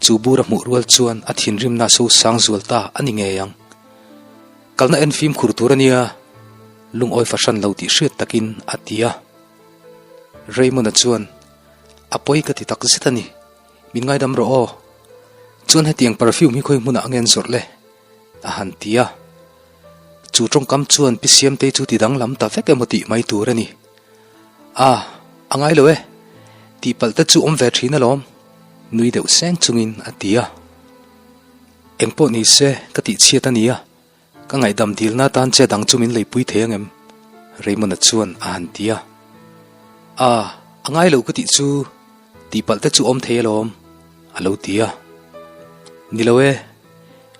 chu bur a hmuh rual chuan a thinrimna a sosang zual ta a ni ngei ang. Kalna en fimkhur tur a nia, lungawi fahran lo tih hriat takin a ti a. Raymond-a chuan, A pawi ka ti tak zet a ni, min ngaidam rawh aw. Chuan hetiang perfume hi khawi hmunah a ngen zawrh le? a han ti a. Chu tawngkam chuan Pi Siamtei chu ti danglam ta vek emaw tih mai tur a ni. A, a ngai lo e, tihpalh te chu awm ve thin alawm, nui deuh seng chungin a ti a. Engpawh ni se ka tihchhiat a nia, ka ngaihdam dilna atan che dang chu min leipui thei angem? Raymond-a chuan a han ti a. A, a ngai lo ka tih chu tihpalh te chu awm thei alawm, a lo ti a. Ni lo e,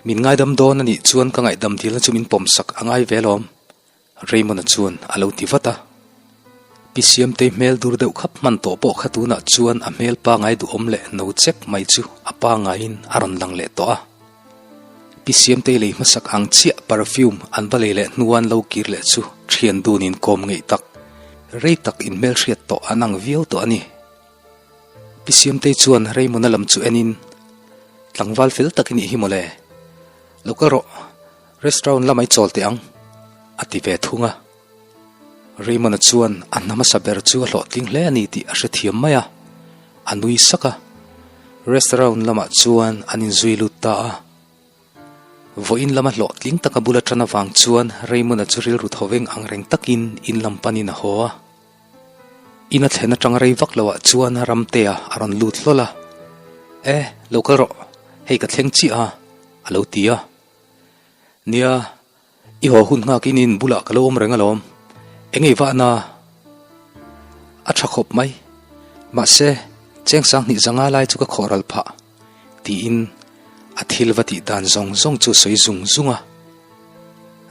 min ngaidam dawn a nih chuan ka ngaihdam dilna chu min pawmsak a ngai ve alawm, Raymond-a chuan a lo ti vat a. Pi Siamtei hmel dur deuh khap hman tawh pawh kha tunah chuan a hmel pangai duhawm leh no chek mai chu a pangaiin a rawn lang leh tawh a. Pi Siamtei lei hmasak ang chiah perfume an va lei leh hnuan lo kir leh chu thian dunin kawm ngeih tak, rei tak inhmelhriat tawh an ang viau tawh a ni. Pi Siamtei chuan Raymond-a lam chu enin, Tlangval fel tak i nih hi mawle. Lo kal rawh. Restaurant lamah i chawl teh ang, a ti ve thung a. Raymond-a chuan a hna hmasa ber chu a hlawhtling hle a ni tih a hrethiam mai a, a nui sak a. Restaurant lamah chuan an inzui lut ta a. Vawiin lama hlawhtling taka bula tan avang chuan Raymond-a chu rilru thoveng ang reng takin in lam panin a haw a. In a thlen atang rei vak loah chuan Ramtea a rawn lut hlawl a. E, lo kal rawh, hei ka thleng chiah a, a lo ti a. Nia, i haw hun nghakin in bulah ka lo awm reng alawm. Eng ei vahna a tha khawp mai. Mahse, cheng sanghnih zanga lai chu ka khawh ral phah, tiin a thil. thil va tih dan zawng zawng chu a sawi zung zung a.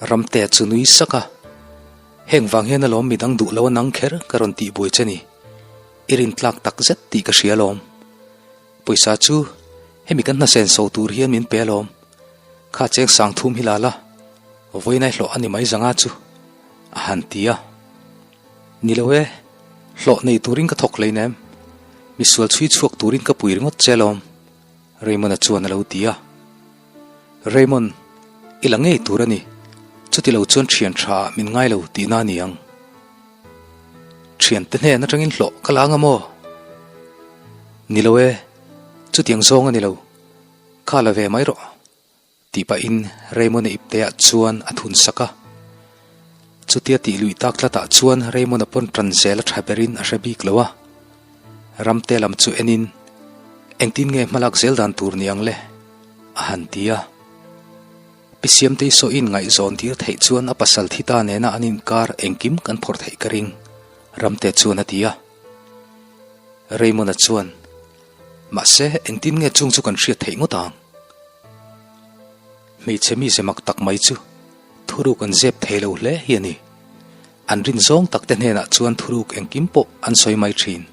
Ramtea chu nui sak a, Heng vang hian alawm midang duh lo a nang kher ka rawn tih buai che ni. I rintlak tak zet tih ka hria alawm. Pawisa chu hemi kan hnasen so tur hian min pe alawm. Kha cheng sang thum hi la la, vawiinai hlawh a ni mai zanga chu, a han ti a. Ni lo e, hlawh nei turin ka thawk hleinem. Misual chhui chhuak turin ka pui ringawt che alawm, Raymond-a chuan a lo ti a. Raymond, i la ngei tur a ni. Chuti lo chuan thian tha ah min ngai lo tihna a ni ang. Thiante hnen atangin hlawh ka la anga maw? Ni lo e, chutiang zawng a ni lo. Kha la ve mai rawh. Tih pahin Raymond-a ipteah chuan a thun sak a. Chutia tih luih tak tlatah chuan Raymond-a pawn tan zel a tha berin a hre bik lo a. Ramte lam chu enin, Engtin nge hmalak zel dan tur ni ang le? a han ti a. Pi Siamtei sawiin ngaihzawn tir theih chuan a pasal thi ta nena an inkar engkim kan phawrh theih ka ring, Ramte chuan a ti a. Raymond-a chuan, Mahse, engtin nge chung chu kan hriat theih ngawt ang? Hmeichhe mize mak tak mai chu thuruk an zep thei lo hle hi a ni. An rin zawng tak te hnenah chuan thuruk engkim pawh an sawi mai thin,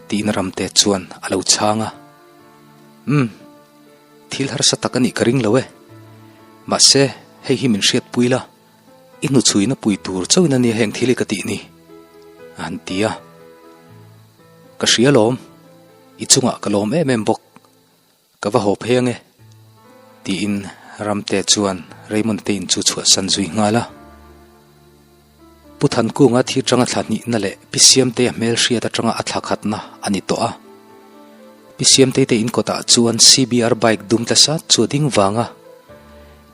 tiin Ramte chuan a lo chhang a. Umm, thil harsa tak a nih ka ring lo e. Mahse, hei hi min hriatpui la, i hnuchhuina pui tur chauhin a nia heng thil hi ka tih ni, a han ti a. Ka hria lawm, i chungah ka lawm em em bawk. Ka va haw phei ange, tiin Ramte chuan Raymond te in chu chhuahsan zui nghal a. Pu Thankunga thi atanga thla hnihna leh Pi Siamtei a hmelhriat atanga a thla khatna a ni tawh a. Pi Siamtei te in kawtah chuan CBR bike dum tla sat chu a ding vang a.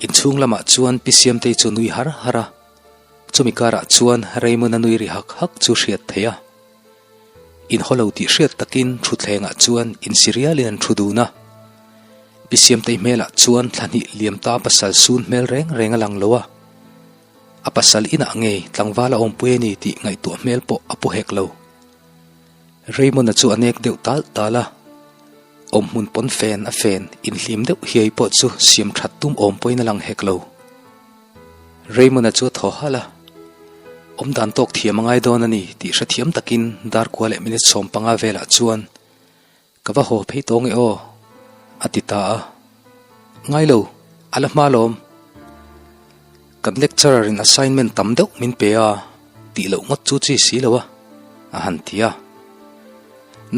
Inchhung lamah chuan Pi Siamtei chu nui har har a. Chumi karah chuan Raymond a nui ri hak hak chu hriat theih a. Inhaw lo tih hriat takin thutthlengah chuan insi rialin an thu dun a. Pi Siamtei hmelah chuan thla hnih liam ta pasal sun hmel reng reng a lang lo a. A pasal inah ngei tlangval a awmpui a ni tih ngaihtuah hmel pawh a pu hek lo. Raymond-a chu a nek deuh tal tal a. Awmhmun pawn fen a fen inhlim deuh hiai pawh chu siam that tum awm pawhin a lang hek lo. Raymond-a chu a thaw halh a, awm dan tawk thiam a ngai dawn a ni tih hrethiam takin darkua leh minute 15 velah chuan ka va haw phei tawng e aw, a ti ta a. Ngai lo, a la hma lawm. Kan lecturer in assignment tam deuh min pe a, tih loh ngawt chu chi si lo a, a han ti a.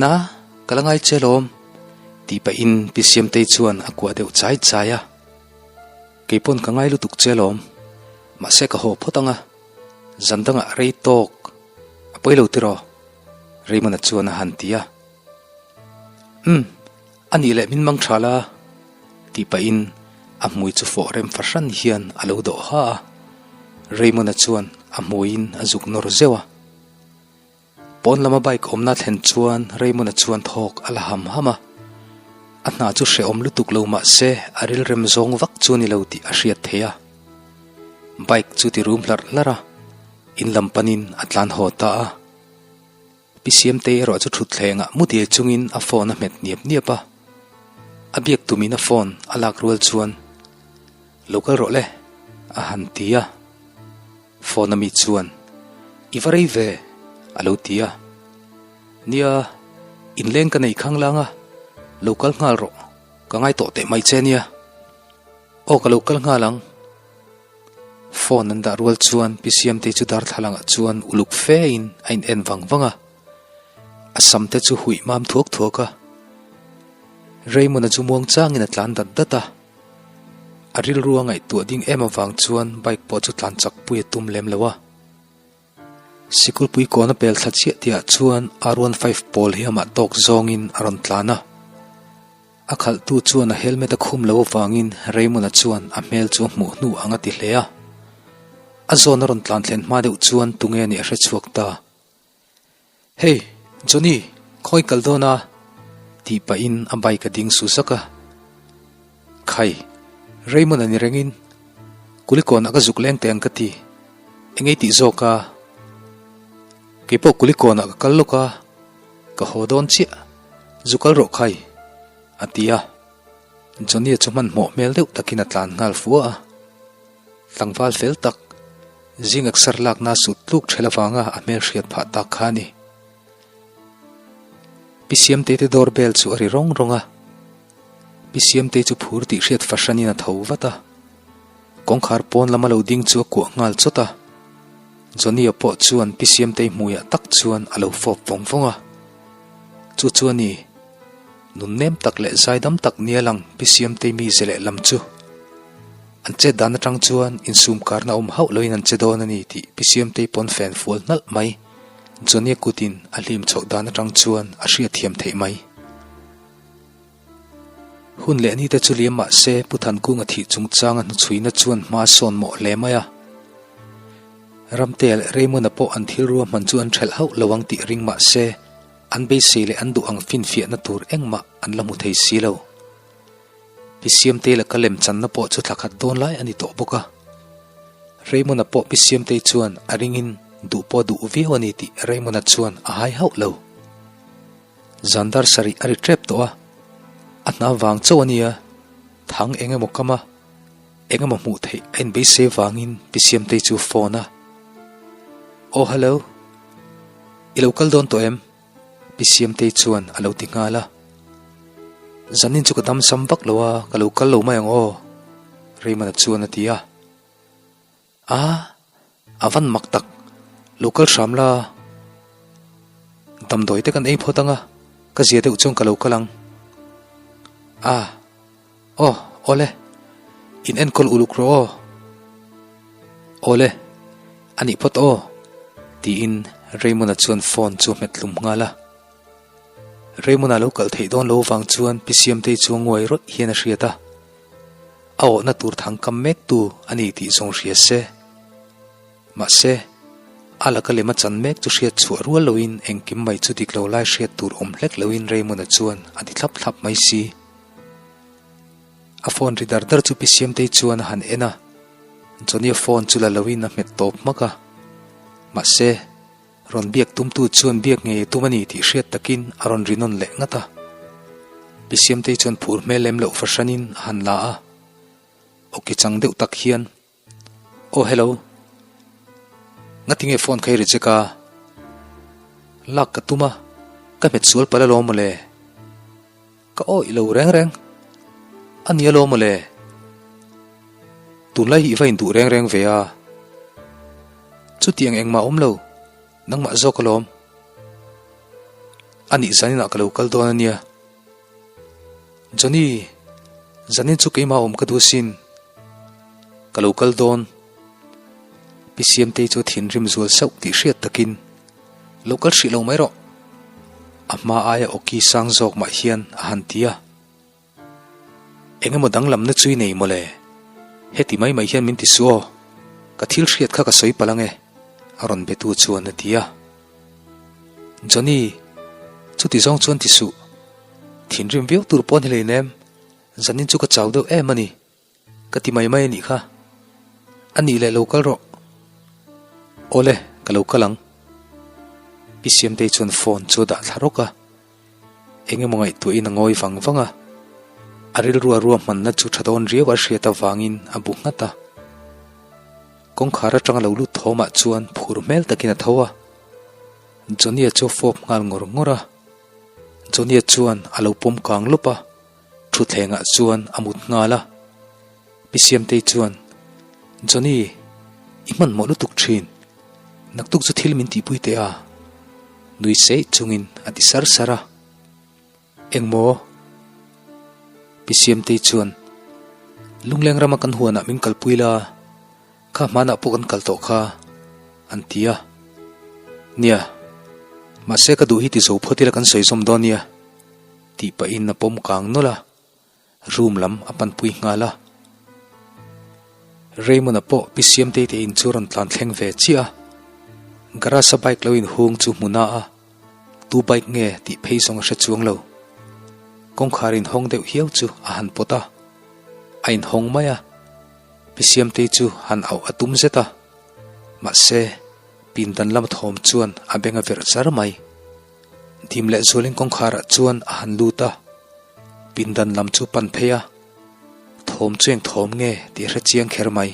Na, ka la ngai che lawm, tih pahin Pi Siamtei chuan a kuah deuh chai chai a. Kei pawn ka ngai lutuk che lawm. Mahse ka haw phawt ang a, zan dangah rei tawk a pawi lo tiraw? Raymond-a chuan a han ti a. Umm, a nih leh min mang tha la, tih pahin a hmui chu fawh rem fahran hian a lo dawh ha a. Raymond-a chuan a hmuiin a zuk nawr zeuh a. Pawn lama bike awmna thlen chuan Raymond-a chuan thawk a la ham ham a. A hna chu hrehawm lutuk lo mah se a rilrem zawng vak chu a ni lo tih a hriat theih a. Bike chu ti rum hlarh hlarh a, in lam panin a tlan haw ta a. Pi Siamtei erawh chu thutthlengah mu diai chungin a phone a hmet niap niap a. A biak tumin a phone a lak rual chuan, Lo kal rawh le, a han ti a. Phone a mi chuan, I va rei ve, a lo ti a. Nia, inleng ka nei khang lang a, lo kal nghal rawh, ka ngai tawh teh mai che nia. Aw ka lo kal nghal ang. Phone an dah rual chuan Pi Siamtei chu darthlalangah chuan uluk fe in a in en vang vang a. A sam te chu huih mam thuak thuak a. Raymond-a chu muang changin a tlan dat dat a. A rilru a ngaihtuah ding em avang chuan bike pawh chu tlan chak pui a tum lem lo a. Sikulpui kawn a pel thla chiah tihah chuan R15 pawl hi amah tawk zawngin a rawn tlan a. A khalhtu chuan a helmet a khum lo avangin Raymond-a chuan a hmel chu a hmuh hnu ang a ti hle a. A zawn a rawn tlan thlen hma deuh chuan tunge nih a hre chhuak ta. Hey, Johnny, khawi kal dawn a? tih pahin a bike a ding su zak a. Khai, Raymond a ni rengin Kulikawnah ka zuk leng teh ang ka ti. Engei tih zawk a? Keipawh Kulikawnah ka kal lawk a, ka haw dawn chiah. Zu kal rawh khai, a ti a. Johnny-a chu hmanhmawh hmel deuh takin a tlan nghal fua a. Tlangval fel tak, zing eksar lakna sut tluk ṭhel avanga a hmel hriat phah tak kha a ni. Pi Siamtei te door bell chu a ri rawng rawng a. Pi Siamtei chu phur tih hriat fahranin a tho vat a. Kawngkhar pawn lama lo ding chu a kuah nghal chawt a. Johnny-a pawh chuan Pi Siamtei hmuiah tak chuan a lo fawp vawng vawng a. Chu chu a ni. Nun nem tak leh zaidam tak nia lang Pi Siamtei mize leh lam chu. An chet dan atang chuan insum karna awm hauh loin an che dawn a ni tih Pi Siamtei pawn fen fual hnalh mai. Johnny-a kutin a hlim chhoh dan atang chuan a hriatthiam theih mai. Hun leh nite chu liam mah se Pu Thankunga thih chungchanga hnuchhuina chuan hma a sawn mawh hle mai a. Ramtea leh Raymond-a pawh an thil ruahman chu an ṭhelh hauh lo ang tih ring mah se an beisei leh an duh ang finfiahna tur engmah an la hmu thei si lo. Pi Siamtei laka lemchanna pawh chu thla khat dawn lai a ni tawh bawk a. Raymond-a pawh Pi Siamtei chuan a ringin duh pawh a duh viau a ni tih Raymond-a chuan a hai hauh lo. Zan dar sarih a ri tep tawh a, a hna vang chauh a nia, thang eng emaw kam a, eng emaw hmuh theih a inbeisei vangin Pi Siamtei chu phone a. Aw hello, i lo kal dawn tawh em? Pi Siamtei chuan a lo ti nghal a. Zanin chu ka dam sam vak lo a, ka lo kal lo mai ang aw, Raymond-a chuan a ti a. A, a van mak tak, lo kal hram la, damdawi te kan ei phawt ang a, ka zia deuh chuan ka lo kal ang. A, aw, awle, in enkawl uluk rawh aw. Awle, a nih phawt aw, tiin Raymond-a chuan phone chu a hmet hlum nghal a. Raymond-a lo kal theih dawn lo vang chuan Pi Siamtei chu a nguai rawih hian a hriat a. A awhna tur thang kam mek tu a ni tih zawng hria se. Mahse, a laka lem a chan mek chu hriat chhuah rual loin engkim mai chu dik lo lai hriat tur awm hlek loin Raymond-a chuan a ti thlap thlap mai si. A phone ri dar dar chu Pi Siamtei chuan a han en a, Johnny-a phone chu la loin a hmet tawp hmak a. Mahse, Rawn biak tumtu chuan biak ngei a tum a ni tih hriat takin a rawn ri nawn leh ngat a. Pi Siamtei chuan phur hmel lem loh fahranin a han la a. Awki chang deuh tak hian, Aw hello. Ngatinge phone kha i reject a? Lak ka tum a, ka hmet sual palh alawm mawle. Ka awih lo reng reng. A ni alawm mawle. Tunlai hi i va induh reng reng ve a. Chutiang engmah awm lo, nangmah zawk alawm. A nih zaninah ka lo kal dawn a nia. Johnny, zanin chu keimah awm ka duh asin. Ka lo kal dawn. Pi Siamtei chu thinrim zual sauh tih hriat takin, Lo kal hrih lo mai rawh. A hma aia awki sang zawk mah hian a han ti a. Eng emaw danglamna chu i nei mawle? Heti mai mai hian min ti suh aw, ka thil hriat kha ka sawi palh ange, a rawn betu chuan a ti a. Johnny, chuti zawng chuan ti suh. Thinrim viau tur pawh a ni hleinem, zanin chu ka chau deuh em a ni. Ka ti mai mai a nih kha. A nih leh lo kal rawh. Awle, ka lo kal ang. Pi Siamtei chuan phone chu a dah thla rawk a. Eng emaw ngaihtuahin a ngawi vang vang a. A rilrua ruahmanna chu tha dawn riau a hriat avangin a bu nghat a. Kawngkhar atanga lo lut thawmah chuan phur hmel takin a tho a. Johnny-a chu a fawp nghal ngawr ngawr a. Johnny-a chuan a lo pawm kang lawp a. Thutthlengah chuan a mut nghal a. Pi Siamtei chuan, Johnny, i hmanhmawh lutuk thin. Naktuk chu thil min tihpui teh a. Nui seih chungin a ti sar sar a. Engmaw? Pi Siamtei chuan, Lungleng rama kan huanah min kalpui la, kha hmanah pawh kan kal tawh kha, an ti a. Nia, mahse ka duh hi ti zo phawt ila kan sawi zawm dawn nia. Tih pahin a pawm kang nawlh a, room lam a panpui nghal a. Raymond-a pawh Pi Siamtei te in chu a rawn tlan thleng ve chiah a, garage-a bike lo inhung chu hmu na a, tu bike nge tih phei zawng a hre chuang lo. Kawngkhar inhawng deuh hiau chu a han pawt a, a inhawng mai a, Pi Siamtei chu han auh a tum zet a, mahse, pindan lama thawm chuan a beng a verh char mai. Dim leh zualin kawngkharah chuan a han lut a, pindan lam chu pan phei a. thawm chu eng thawm nge tih a hre chiang kher mai.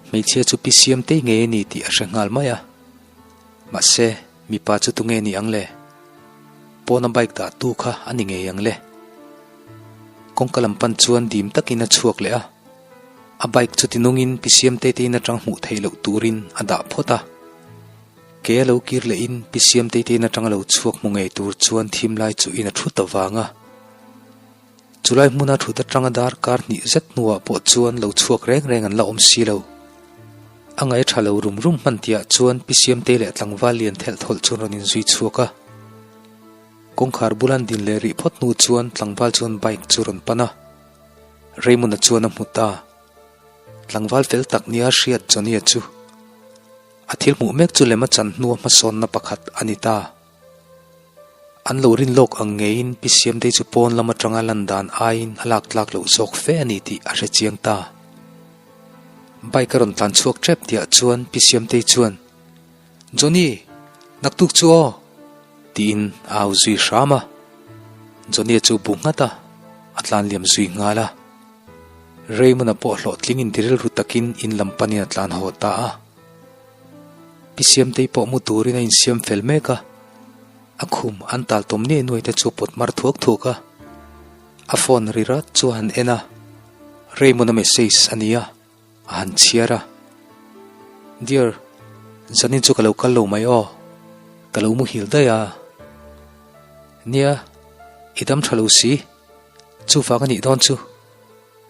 Hmeichhia chu pi Siamtei ngei a ni tih a hre nghal mai a. Mahse, mipa chu tunge ni ang le? Pawna bike dah tu kha a ni ngei ang le. Kawngka lam pan chuan dim takin a chhuak leh a. A bike chu tinungin pi Siamtei te in atang hmuh theih loh turin a dah phawt a. Ke a lo kir lehin pi Siamtei te in atang a lo chhuak hmu ngei tur chuan thim lai chu in a thu ta vang a. Chulai hmuna thut atanga darkar hnih zet hnuah pawh chuan lo chhuak reng reng an la awm si lo. A ngaih tha lo rum rum hman tihah chuan Pi Siamtei leh tlangval lian thelh thawlh chuan rawn inzui chhuak a. Kawngkhar bulan din leh rih phawt hnu chuan tlangval chuan bike chu rawn pan a. Raymond-a chuan a hmu ta. Tlangval fel tak nia hriat Johnny-a chu a thil hmuh mek chu lem a chan hnua hmasawnna pakhat a ni ta. An lo rin lawk ang ngeiin Pi Siamtei chu pawn lam atanga lan dan aiin a lak tlak loh zawk fe a ni tih a hre chiang ta. Bike a rawn tlan chhuak tep tihah chuan Pi Siamtei chuan, Johnny, naktuk chu aw! tiin a au zui hram a. Johnny-a chu bu nghat a, a tlan liam zui nghal a. Raymond-a pawh hlawhtling in tirilru takin in lam panin a tlan haw ta a. Pi Siamtei pawh mu turin a insiam fel mek a, a khum an tal tawm niai nuai te chu pawt mar thuak thuak a. A phone ri rat chu a han en a, Raymond-a message a ni a, a han chhiar a. Dear, zanin chu ka lo kal lo mai aw, ka lo muhil daih a. Nia, i dam tha lo si, chuvang a nih dawn chu,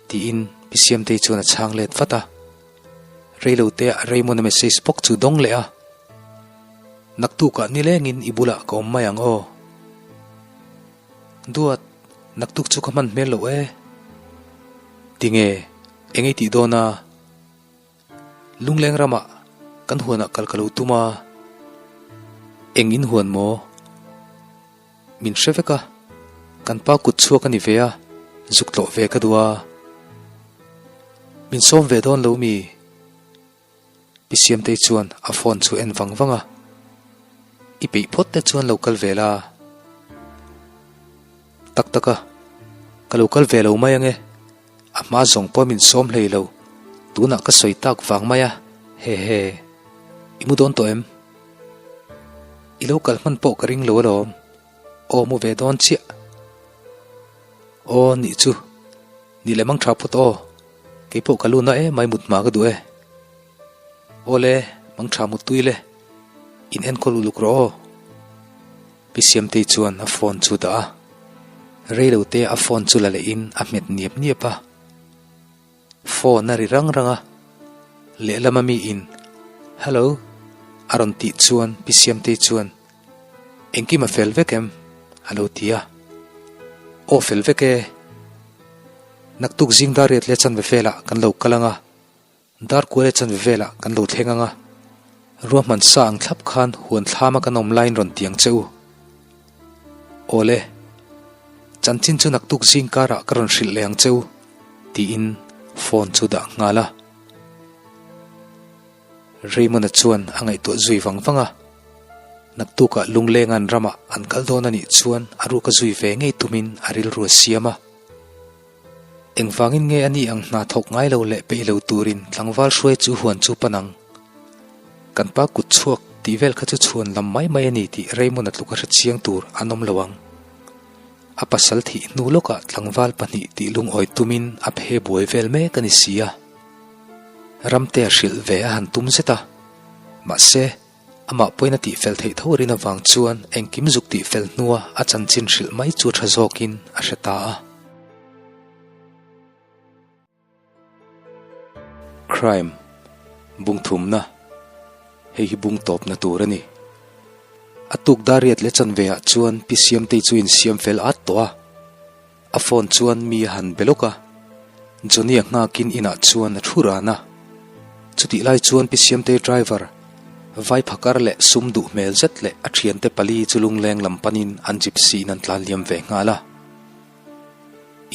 tiin Pi Siamtei chuan a chhang let vat a. Reilote ah Raymond-a message bawk chu dawng leh a, Naktukah nilengin i bulah ka awm mai ang aw. Duat, naktuk chu ka hman hmel loh e. Tinge, eng ei tih dawn a? Lungleng ramah kan huanah kal ka lo tum a. Eng in huan maw? Min hre vek a, kan pa kut chhuak a ni ve a, zuk tlawh ve ka duh a. Min sawm ve dawn lo mi? Pi Siamtei chuan a phone chu en vang vang a, I peih phawt te chuan lo kal ve la. Tak tak a, ka lo kal ve lo mai ange. A hma zawng pawh min sawm hlei lo, tunah ka sawi tak vang mai a, hehe. I mu dawn tawh em? I lo kal hman pawh ka ring lo alawm. Aw mu ve dawn chiah. Aw nih chu, ni leh mang tha phawt aw, kei pawh ka lu na em mai mut hma ka duh e. Aw le, mang tha mut tui le, in enkawl uluk rawh aw. Pi Siamtei chuan a phone chu dah a, reilote a phone chu la lehin a hmet niap niap a. Phone a ri rang rang a, lehlama miin Hello a rawn tih chuan Pi Siamtei chuan Engkim a fel vek em? a lo ti a. Aw fel vek e, naktuk zing dar riat leh chanve velah kan lo kal ang a, dar kual leh chanve velah kan lo thleng ang a, ruahman sa ang thlap khan huan thlama kan awm laiin rawn ti ang che u. Aw le, chanchin chu naktuk zing karah ka rawn hrilh leh ang che u, tiin phone chu dah nghal a. Raymond-a chuan a ngaihtuah zui vang vang a, naktukah Lunglenga'n ramah an kal dawn a nih chuan a ruka zui ve ngei tumin a rilru a siam a. Engvangin nge a ni ang hna thawk ngai lo leh peih lo turin tlangval hruai chu huan chu pan ang? Kan pa kut chhuak tih vel kha chu chhuan lam mai mai a ni tih Raymond-a tluk a hre chiang tur an awm lo ang. A pasal thih hnu lawkah tlangval pahnih tih lungawi tumin a phe buai vel mek a ni si a. Ramte a hrilh ve a han tum zet a. Mahse, amah pawhin a tihfel theih tho rin avang chuan engkim zuk tihfel hnua a chanchin hrilh mai chu tha zawkin a hre ta a. Crime, Bung thumna, Hei hi bung tawpna tur a ni. A tuk dar riat leh chanve ah chuan Pi Siamtei chu insiam fel at tawh a. A phone chuan mi a han be lawk a, Johnny-a nghakin inah chuan a thu ran a. Chutih lai chuan Pi Siamtei driver, vai phakar leh sum duh hmel zet leh a thiante pali chu lungleng lam panin an gypsy in an tlan liam ve nghal a.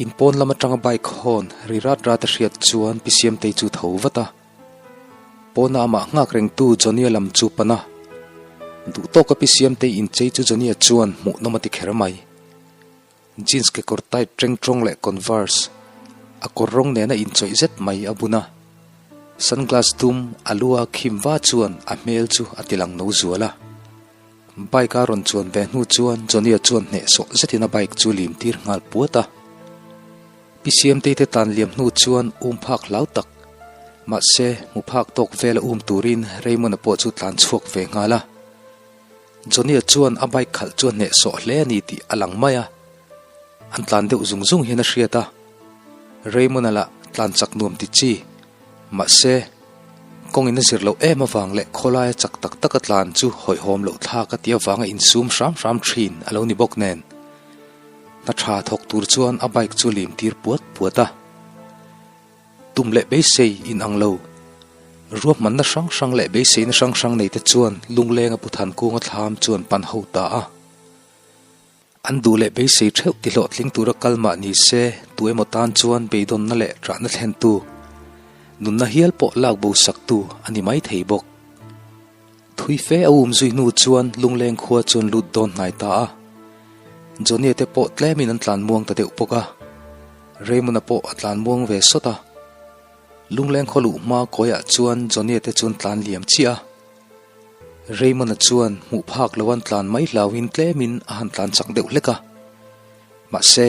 In pawn lam atanga bike hawn ri rat rat a hriat chuan Pi Siamtei chu tho vat a. Pawna amah nghak rengtu Johnny-a lam chu pan a. Duh tawka Pi Siamtei inchei chu Johnny-a chuan hmuhnawm a ti kher mai. Jeans kekawr tight teng tawng leh converse. A kawr rawng nena inchawih zet mai a bun a. Sunglass dum a lu a khim va chuan a hmel chu a tilang no zual a. Bike a rawn chuan ve hnu chuan Johnny-a chuan hnehsawh zetin a bike chu lim tir nghal puat a. Pi Siamtei te tan liam hnu chuan um phak hlau tak, mahse hmu phak tawk vela um turin Raymond-a pawh chu tlan chhuak ve nghal a. Johnny-a chuan a bike khalh chu a hnehsawh hle a ni tih a lang mai a, an tlan deuh zung zung hian a hriat a. Raymond-a lah tlan chak nuam ti chi, mahse kawngin a zir loh em avang leh khawlaia chak tak taka tlan chu hawihhawm loh thlak a tih avanga insum hram hram thin a lo ni bawk nen. Hna tha thawk tur chuan a bike chu lim tir puat puat a. Tum leh beisei in ang lo. Ruahmanna hrang hrang leh beiseina hrang hrang nei te chuan lunglenga Pu Thankunga thlam chu an pan ho ta a. An duh leh beisei theuh ti hlawhtling tura kal mah ni se tu emaw tan chuan beidawnna leh ṭahna thlentu, nunna hial pawh lak bo saktu a ni mai thei bawk. Thui fe a um zui hnu chuan lungleng khua chuan lut dawn hnai ta a. Johnny-a te pawh tlemin an tlan muang ta deuh bawk a. Raymond-a pawh a tlan muang ve sawt a. Lungleng khaw luh hma kawiah chuan Johnny-a te chuan tlan liam chiah a. Raymond-a chuan hmuh phak lo an tlan mai hlauhin tlemin a han tlan chak deuh hlek a. Mahse,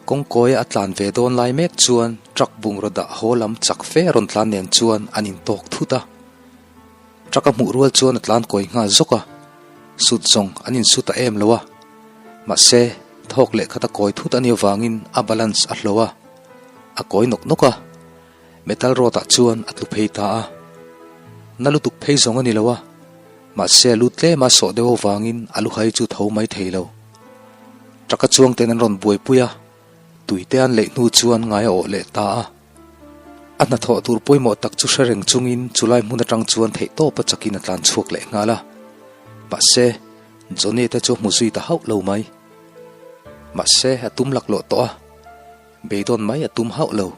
kawngkawia a tlan ve dawn lai mek chuan truck bungraw dah haw lam chak fe a rawn tlan nen chuan an intawk thut a. Truck a hmuh rual chuan a tlan kawi nghal zawk a, sut zawng an insu ta em lo a. Mahse, thawk leh khat a kawi thut a nih avangin a balance a hlo a, a kawi nawk nawk a. Metal rod ah chuan a tlu phei ta a. Na lutuk phei zawng a ni lo a, mahse a lu tlem a sawh deuh avangin a luhai chu tho mai thei lo. Truck a chuang ten an rawn buaipui a, tui te an leih hnu chuan ngai a awh leh ta a. A hnathawh tur pawimawh tak chu hre reng chungin chulai hmun atang chuan theihtawp a chakin a tlan chhuak leh nghal a. Mahse, Johnny te chu a hmu zui ta hauh lo mai. Mahse, a tum laklawh tawh a, beidawn mai a tum hauh lo.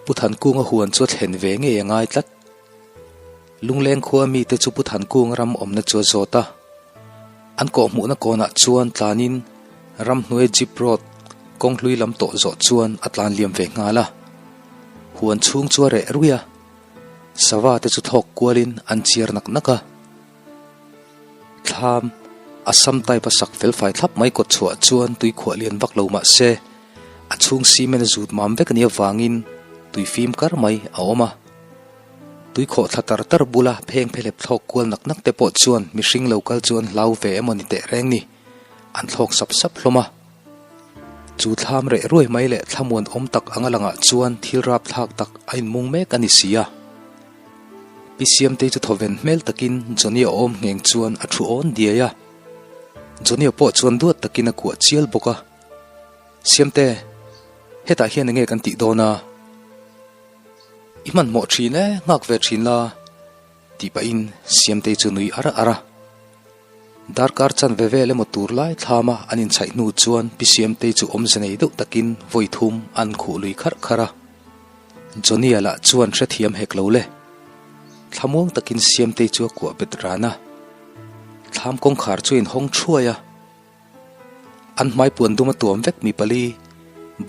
Pu Thankunga huan chu a thlen ve ngei a ngai tlat. Lungleng khua mite chu Pu Thankunga ram awmna chu a zawt a. An kawhhmuhna kawnah chuan tlanin ramhnuai jeep road kawng hlui lam tawh zawh chuan a tlan liam ve nghal a. Huan chhung chu a reh ruih a, sava te chu thlawk kualin an chiar nak nak a. Thlam, Assam type a sak felfai thlap mai kawt chhuah chuan tui khuah lian vak lo mah se, a chhung cement a zut mam vek a nih avangin tui fim kar mai a awm a. Tui khawh thla tar tar bula pheng phelep thlawk kual nak nak te pawh chuan mihring lo kal chu an hlau ve emaw ni teh reng ni, an thlawk sap sap hlawm a. Chu thlam reh ruai mai leh thlamuan awm tak anga langah chuan thil rap thlak tak a inmung mek a ni si a. Pi Siamtei chu thawven hmel takin Johnny-a awm ngheng chuan a thu awn diai a. Johnny-a pawh chuan duat takin a kuah chial bawk a. Siamte, hetah hian enge kan tih dawn a? I hmanhmawh thin e, nghak ve thin la, tih pahin Siamtei chu nui ar ar a. Darkar chan ve vel emaw tur lai thlama an inchhaih hnu chuan Pi Siamtei chu awmze nei deuh takin vawi thum an khuh lui kharh kharh a. Johnny-a lah chuan hrethiam hek lo le. Thlamuang takin Siamtei chu a kuah bet ran a. Thlam kawngkhar chu a inhawng thuai a. An hmai puan dum a tuam vek mi pali,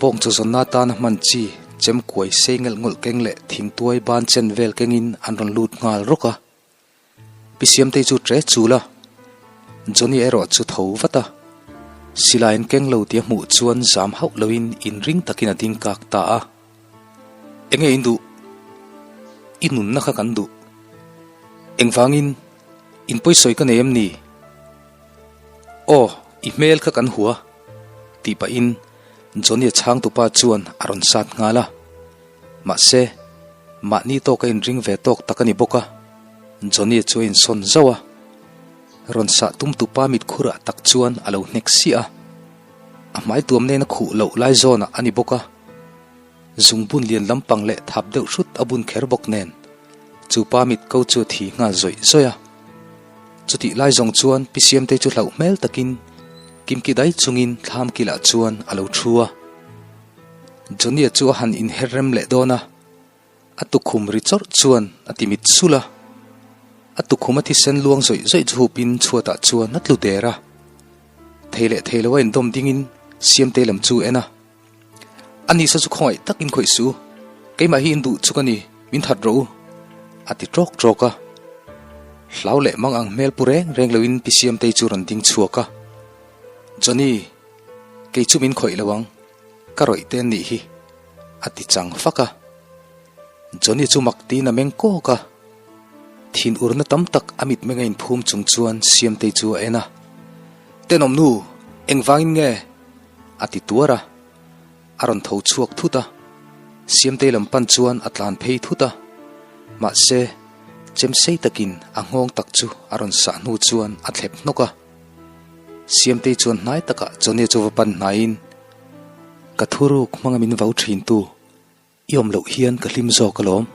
bawng chaw zawnna atana hman chi, chem kuai sei ngelh ngawlh keng leh thingtuai ban chen vel kengin an rawn lut nghal rawk a. Pi Siamtei chu tre chul a, Johnny erawh chu tho vat a. Silai an keng lo tih a hmuh chuan zam hauh loin inring takin a ding kak ta a. Enge in duh? I nunna kha kan duh. Engvangin in pawisawi ka nei em ni? Aw, i hmel kha kan hua, tih pahin Johnny-a chhangtupa chuan a rawn sat nghal a. Mahse, mahni tawka inring ve tawk tak a ni bawk a, Johnny-a chu a insawn zauh a. Rawn sah tumtupa mitkhurah tak chuan a lo hnek siah a. A hmai tuam nen a khuh loh lai zawnah a ni bawk a. Zungbun lian lampang leh thap deuh hrut a bun kher bawk nen, chu pa mit ko chu a thi nghal zawih zawih a. Chutih lai zawng chuan Pi Siamtei chu hlauh hmel takin kimki dai chungin thlam kilah chuan a lo thu a. Johnny-a chu a han inher rem leh dawn a, a tukhum ri chawrh chuan a ti mit sulh a. A tukhum a thisen luang zawih zawih chu hupin chhuatah chuan a tlu der a. Thei leh thei lo a indawm dingin Siamtei lam chu en a. A nisa chu khawngaih takin khawih suh u, keimah hi in duh chu ka ni, min that rawh u, a ti ṭawk ṭawk a. Hlau leh mang ang hmel pu reng reng loin Pi Siamtei chu rawn ding chhuak a. Johnny, kei chu min khawih lo ang, ka rawih te an nih hi, a ti chang fak a. Johnny chu mak tiin a meng kawk a. Thin urna tam tak a mitmeng a inphum chung chuan Siamtei chu a en a. Tenawm nu, engvangin nge? a ti tuar a. A rawn tho chhuak thut a. Siamtei lam pan chuan a tlan phei thut a. Mahse, chem sei takin a nghawng tak chu a rawn sah hnu chuan a thlep hnawk a. Siamtei chuan hnai takah Johnny chu va pan hnaiin, Ka thuruk hmanga min vau thintu, I awm loh hian ka hlim zawk alawm.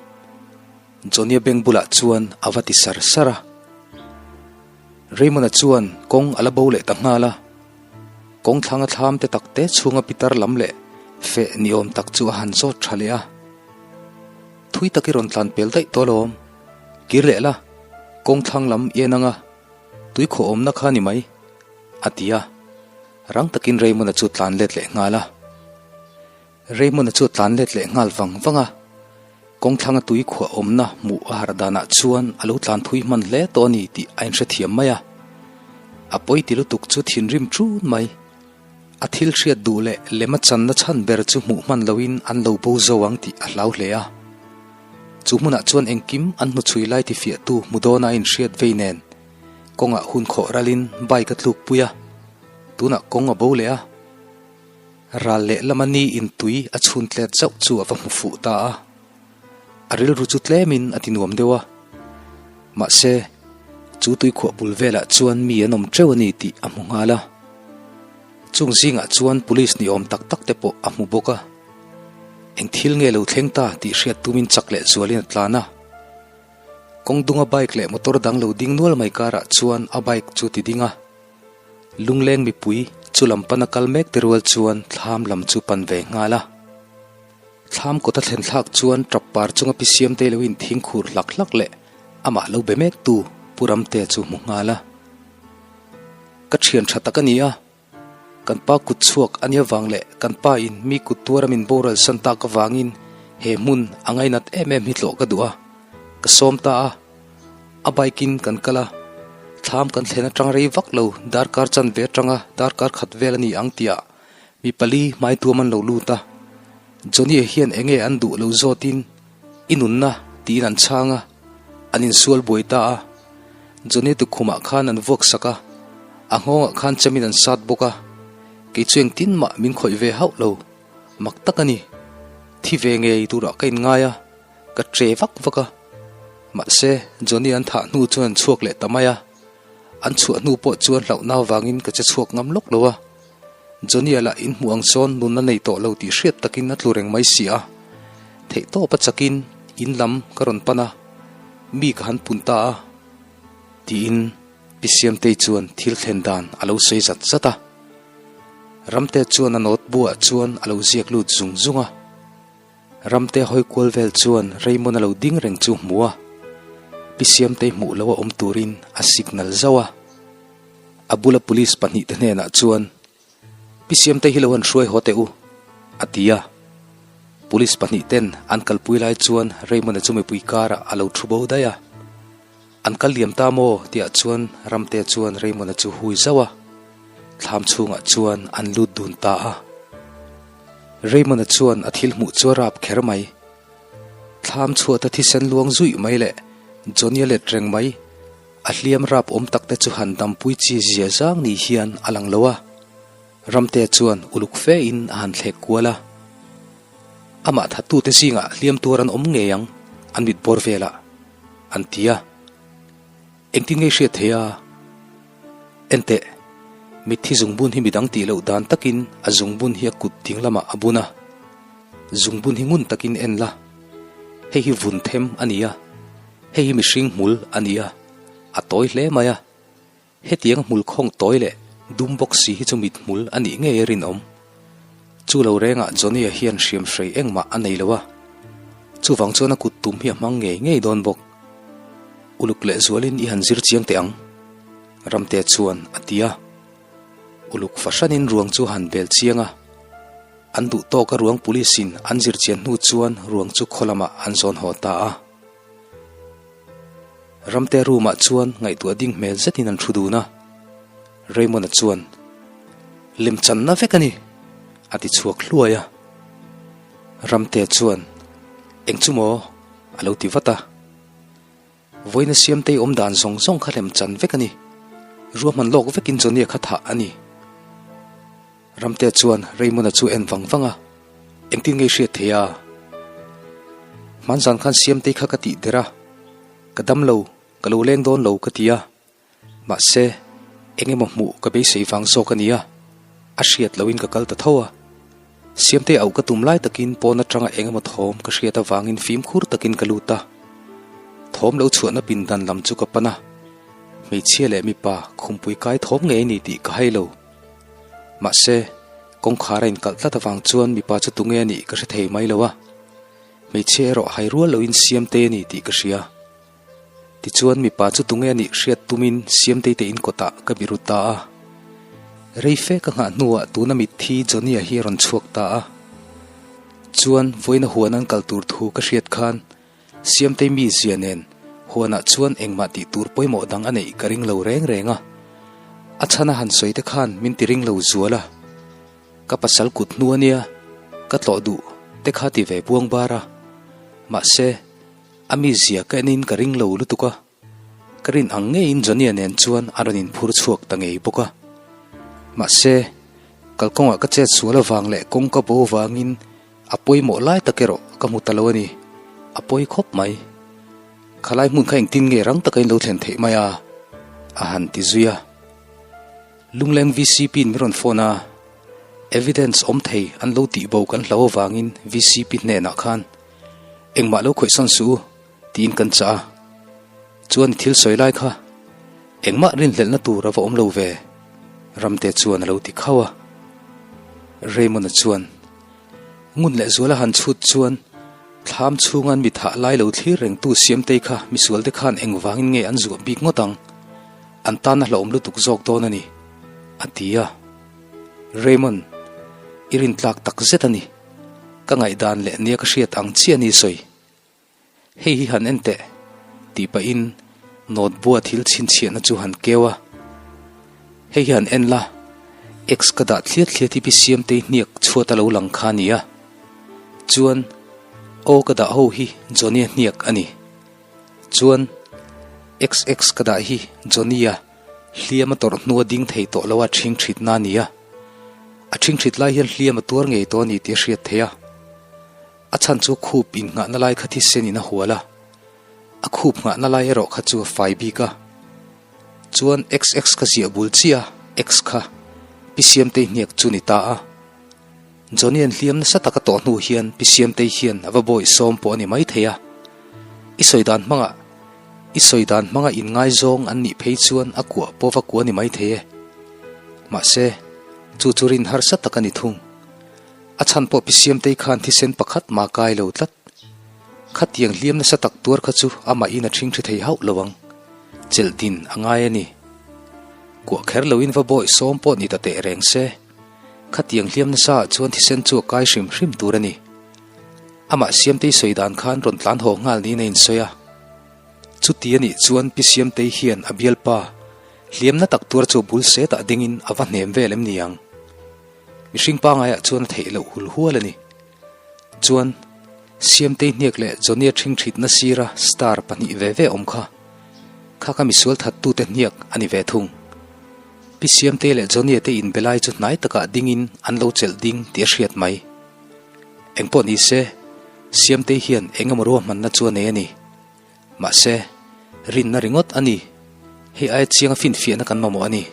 Johnny-a beng bulah chuan a va ti sar sar a. Raymond-a chuan kawng a la bo leh ta nghal a. Kawng thlanga thlam te tak te chhunga pitar lam leh feh ni awm tak chu a han zawt tha leh a. Thui tak i rawn tlan pel daih tawh alawm. Kir leh la, kawng thlang lam i en ang a, tui khawh awmna kha ni mai, a ti a. Rang takin Raymond-a chu tlan let leh nghal a. Raymond-a chu a tlan let leh nghal vang vang a, kawngthlanga tui khuah awmna hmuh a harh danah chuan a lo tlan thui hman hle tawh a ni tih a inhrethiam mai a. A pawi ti lutuk chu thinrim ṭun mai. A thil hriat duh leh lem a channa chhan ber chu hmuh hman loin an lo bo zo ang tih a hlau hle a. Chu hmunah chuan engkim an hnuchhui lai tifiahtu hmu dawna a inhriat vei nen kawngah hun khawh ralin bike a tlukpui a, tunah kawng a bo leh a. Ral leh lama ni in tui a chhun tlet zauh chu a va hmu fuh ta a, a rilru chu tlemin a ti nuam deuh a. Mahse, chu tuikhuah bul velah chuan mi an awm teuh a ni tih a hmu nghal a. Chung zingah chuan police ni awm tak tak te pawh a hmu bawk a. Eng thil nge lo thleng ta tih hriat tumin chak leh zualin a tlan a. Kawng dunga bike leh motor dang lo ding nual mai karah chuan a bike chu ti ding a. Lungleng mipui chu lam pana kal mek te rual chuan thlam lam chu pan ve nghal a. Thlam kawta thlen thlak chuan tap par chunga pi Siamtei lo in thing khur hlak hlak leh amah lo be mek tu Pu Ramtea chu hmu nghal a. Ka thian tha tak a ni a, kan pa kut chhuak a nia vang leh kan pa in mi kut tuara min boral san tak avangin he hmun a ngainat em em hi tlawh ka duh a, ka sawm ta a. A bike in kan kal a, thlam kan thlen atang rei vak lo, darkar chanve atanga darkar khat vel a ni ang tihah mi pali hmai tuam an lo lut a. Johnny-a hian enge an duh lo zawtin i nunna tiin an chhang a, an insual buai ta a. Johnny-a tukhumah khan an vuak sak a, a nghawngah khan chemin an sat bawk a, kei chu engtin mah min khawih ve hauh lo, mak tak a ni. Thi ve ngei turah ka inngai a. Ka tre vak vak a, mahse Johnny an thah hnu chuan an chhuak leh ta mai a, an chhuah hnu pawh chuan hlauhna avangin ka che chhuak ngam lawk lo a, Johnny-a lah in hmuh ang sawn nun a nei tawh lo tih hriat takin a tlu reng mai si a, theihtawp a chakin in lam ka rawn pan a, mi ka han pun ta a, tiin Pi Siamtei chuan thil thlen dan a lo sawi zat zat a, Ramte chuan a note bu ah chuan a lo ziak lut zung zung a. Ramte hawi kual vel chuan Raymond a lo ding reng chu hmu a, Pi Siamtei hmuh lo a awm turin a signal zauh a. A bula police pahnihte hnenah chuan, Pi Siamtei hi lo han hruai haw teh u, a ti a. Police pahnihten an kalpui lai chuan Raymond-a chu mipui karah a lo thu bo daih a. An kal liam ta maw? Tihah chuan Ramte chuan Raymond-a chu hui zauh a, thlam chhungah chuan an lut dun ta a. Raymond-a chuan a thil hmuh chu a rap kher mai. Thlam chhuata thisen luang zuih mai leh Johnny-a let reng mai, a hliam rap awm tak te chu han dampui chi zia zang ni hian a lang lo a. Ramte chuan uluk fe in a han thlek kual a. Amah thattute zingah hliam tuar an awm ngei ang, an mit bawr velah. An ti a. Engtin ngei hriat thei a? Enteh, mitthi zungbun hi midang tih loh dan takin a zungbun hi a kut ding lamah a bun a. Zungbun hi ngun takin en la. Hei hi vun them a ni a, hei hi mihring hmul a ni a, a tawi hle mai a. Hetiang hmul khawng tawi leh dum bawk si hi chu mithmul a nih ngei a rinawm. Chu lo rengah Johnny-a hian hriam hrei engmah a nei lo a, chuvang chuan a kut tum hi a hmang ngei ngei dawn bawk. Uluk leh zualin i han zir chiang teh ang, Ramte chuan a ti a. Uluk fahranin ruang chu a han bel chiang a. An duh tawka ruang police in an zir chian hnu chuan ruang chu khaw lamah an zawn haw ta a. Ramte room ah chuan ngaihtuah ding hmel zetin an thu dun a. Raymond-a chuan, Lemchanna vek a ni! a ti chhuak hluai a. Ramte chuan, Eng chu maw? a lo ti vat a. Vawiina Siamtei awm dan zawng zawng kha lemchan vek a ni. Ruahman lawk vekin Johnny-a kha thah a ni. Ramte chuan Raymond-a chu en vang vang a, Engtin nge i hriat thei a? Hmanzan khan Siamtei kha ka tih der a, ka dam lo, ka lo leng dawn lo ka ti a. Mahse, eng emaw hmuh ka beisei vang zawk a nia, a hriat lohin ka kal ta tho a. Siamtei auh ka tum lai takin pawn atanga eng emaw thawm ka hriat avangin fimkhur takin ka lut a. Thawm lo chhuahna pindan lam chu ka pan a, hmeichhia leh mipa khumpui kai thawm ngei a ni tih ka hai lo. Mahse, kawngkhar a inkalh tlat avang chuan mipa chu tunge a nih ka hre thei mai lo a, hmeichhia erawh hai rual loin Siamtei a ni tih ka hria. Tichuan mipa chu tunge a nih hriat tumin Siamtei te in kawtah ka biru ta a. Rei fe ka nghah hnuah tuna mitthi Johnny-a hi a rawn chhuak ta a. Chuan vawiina huan an kal tur thu ka hriat khan Siamtei mizia nen huanah chuan engmah tih tur pawimawh dang a neih ka ring lo reng reng a. A chhan a han sawi te khan min ti ring lo zual a. Ka pasal kut hnu a nia, ka tlawh duh te kha ti ve buang bar a. Mahse. A mizia ka enin ka ring lo lutuk a, ka rin ang ngeiin Johnny-a nen chuan a rawn inphur chhuak ta ngei bawk a. Mahse, kalkawngah ka chet sual avang leh kawng ka bo vangin a pawimawh lai tak erawh ka hmu ta lo a ni. A pawi khawp mai. Khalai hmun kha engtin nge rang taka in lo thlen theih mai a? a han ti zui a. Lungleng VCP-in min rawn phone a, evidence awm thei an lo tih bo kan hlau avangin VCP hnenah khan Engmah lo khawihsawn suh u, tiin kan chah a. Chuan i thil sawi lai kha engmah rinhlelhna tur a va awm lo ve, Ramte chuan a lo ti khauh a. Raymond-a chuan ngun leh zuala han chhut chuan thlam chhunga an mi thah lai lo thlir rengtu Siamtei kha misualte khan engvangin nge an zuah bik ngawt ang, an tan a hlauhawm lutuk zawk dawn a ni, a ti a. Raymond, i rintlak tak zet a ni. Ka ngaihdan leh nia ka hriat ang chiah ni sawi. Hei hi han en teh, tih pahin note bua thil chhinchhiahna chu han keu a. Hei hi han en la, X ka dah thliat thliat hi Pi Siamtei hniak chhuat a lo lang kha a ni a. Chuan O ka dah ho hi Johnny-a hniak a ni. Chuan XX ka dah hi Johnny-a hliam a tawrh hnua ding thei tawh lo a ṭhingṭhitna a ni a. A ṭhingṭhit lai hian hliam a tuar ngei tawh a ni tih a hriat theih a. A chhan chu khup innghahna lai kha thisen in a hual a, a khup nghahna lai erawh kha chu a fai bik a. Chuan XX ka ziah bul chiah a, X kha Pi Siamtei hniak chu ni ta a. Johnny-a'n hliam nasa tak a tawh hnu hian Pi Siamtei hian a va bawih sawm pawh a ni maithei a. I sawi dan hmangah I sawi dan hmanga inngaizawng an nih phei chuan a kuah pawh va kuah a ni maithei e. Mahse, chu chu rin harsa tak a ni thung. A chhan pawh Pi Siamtei khan thisen pakhat mah kai lo tlat. Khatiang hliam nasa tak tuar kha chu amahin a ṭhing ṭhi thei hauh lo ang. Chelh din a ngai a ni. Kuah kher loin va bawih sawm pawh ni ta teh reng se. Khatiang hliam nasa ah chuan thisen chu a kai hrim hrim tur a ni. Amah Siamtei sawi dan khan rawn tlan haw nghal niin a insawi a. Chuti a nih chuan Pi Siamtei hian a bialpa hliamna tak tuar chu bul setah dingin a va hnem vel em ni ang? Mihring pangaiah chuan a theih loh hul hual a ni. Chuan, Siamtei hniak leh Johnny-a ṭhingṭhitna sira star pahnih ve ve awm kha, kha ka misual thattute hniak a ni ve thung. Pi Siamtei leh Johnny-a te inbe lai chu hnai takah dingin an lo chelh ding tih a hriat mai. Engpawh ni se, Siamtei hian eng emaw ruahmanna chu a nei a ni. Mahse, rinna ringawt a ni. Hei aia chianga finfiahna kan mamawh a ni.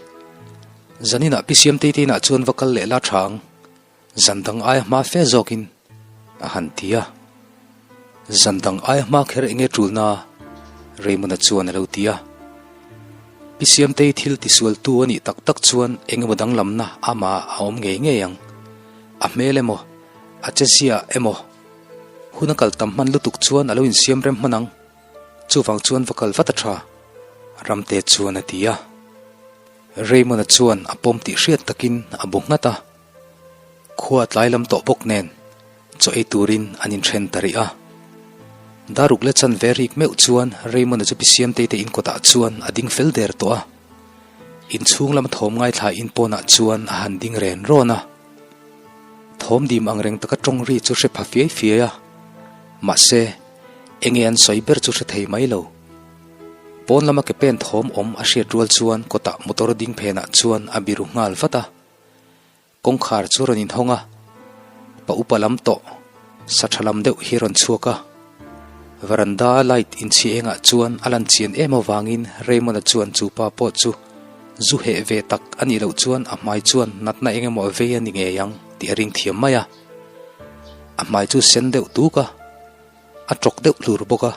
Zaninah Pi Siamtei te inah chuan va kal leh la tha ang. Zan dang aia hma fe zawkin a han ti a. Zan dang aia hma kher enge tulna? Raymond-a chuan a lo ti a. Pi Siamtei thil tisualtu a nih tak tak chuan eng emaw danglamna amah a awm ngei ngei ang. A hmel emaw, a chezia emaw, hun a kal tam hman lutuk chuan a lo insiam rem hman ang. Chuvang chuan va kal vat a tha, Ramte chuan a ti a. Raymond-a chuan a pawm tih hriat takin a bu nghat a. Khua tlai lam tawh bawk nen chaw ei turin an inthen ta rih a. Daruk leh chanve rik meuh chuan Raymond-a chu Pisiamtei te inkawtah chuan a ding fel der tawh a. Inchhung lama thawm ngaithla in pawnah chuan a han ding ren rawn a. Thawm dim ang reng taka tawng ri chu hre pha fiai fiai a. Mahse, enge an sawi ber chu hre thei mai lo. Pawn lama ke pen thawm awm a hriat rual chuan kawtah motor ding phenah chuan a biru nghal vat a. Kawngkhar chu rawn inhawng a, pa upa lam tawh sa tha lam deuh hi rawn chhuak a. Veranda light inchhi engah chuan a lan chian em avangin Raymond-a chuan chu pa pawh chu zu heh ve tak a nih loh chuan a hmai chuan natna eng emaw a vei a ni ngei ang tih a ring thiam mai a. A hmai chu sen deuh tuk a. A tawk deuh hlur bawk a,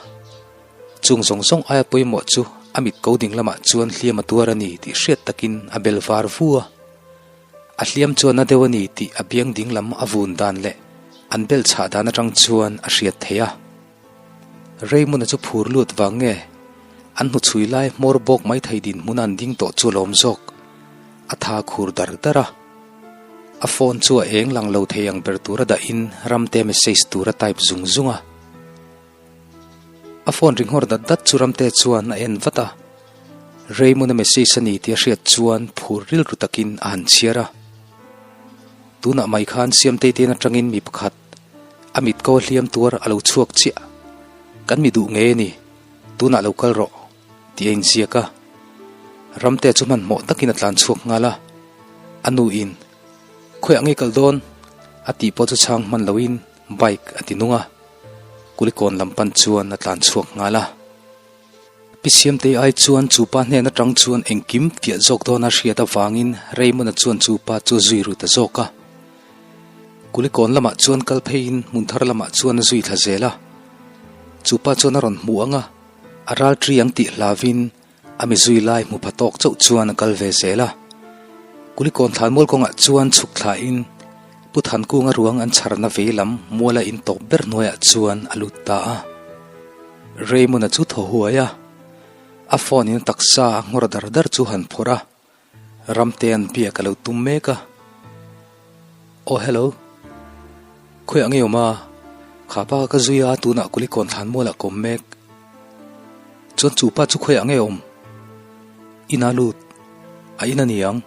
chung zawng zawng aia pawimawh chu a mit ko ding lamah chuan hliam a tuar a ni tih hriat takin a bel var vu a. A hliam chuan a deuh a ni tih a biang ding lam a vun dan leh an bel chhah dan atang chuan a hriat theih a. Raymond-a chu phur lut vang nge an hnuchhui lai hmawr bawk mai thei dinhmun a an ding tawh chu a lawm zawk. A tha khur dar dar a. A phone chu a eng lang lo thei ang ber tura dahin Ramte message tur a type zung zung a. A phone ri nghawr dat dat chu Ramte chuan a en vat a. Raymond-a message a ni tih a hriat chuan phur rilru takin a han chhiar a. Tunah mai khan Siamtei ten atangin mi pakhat a mit ko hliam tuar a lo chhuak chiah. Kan mi duh ngei a ni. Tunah lo kal rawh. Tih a inziak a. Ramte chu hmanhmawh takin a tlan chhuak nghal a. A nu in, Khawiah ngei kal dawn? a tih pawh chu chhang hman loin bike a ti nung a. Kulikawn lam pan chuan a tlan chhuak nghal a. Pi Siamtei ai chuan chu pa hnen atang chuan engkim fiah zawk dawn a hriat avangin Raymond-a chuan chu pa chu a zui ru ta zawk a. Kulikawn lamah chuan kal pheiin hmun thar lamah chuan a zui thla zel a. Chu pa chuan a rawn hmu ang a. A ral tri ang tih hlavin a mi zui lai hmu pha tawk chauh chuan a kal ve zel a. Kulikawn thlanmual kawngah chuan chhuk thlain Pu Thankunga ruang an chharna vei lam muala in tawp ber hnuaiah chuan a lut ta a. Raymond-a chu thaw huai a, a phone in a taksa a nghawr dar dar chu han phawrh a. Ramtea'n biak a lo tum mek a. Aw hello. Khawiah nge awm a? Kha pa ka zui a tunah Kulikawn thlanmualah ka awm mek. Chuan chu pa chu khawiah nge awm? Ina lut. A in a ni ang.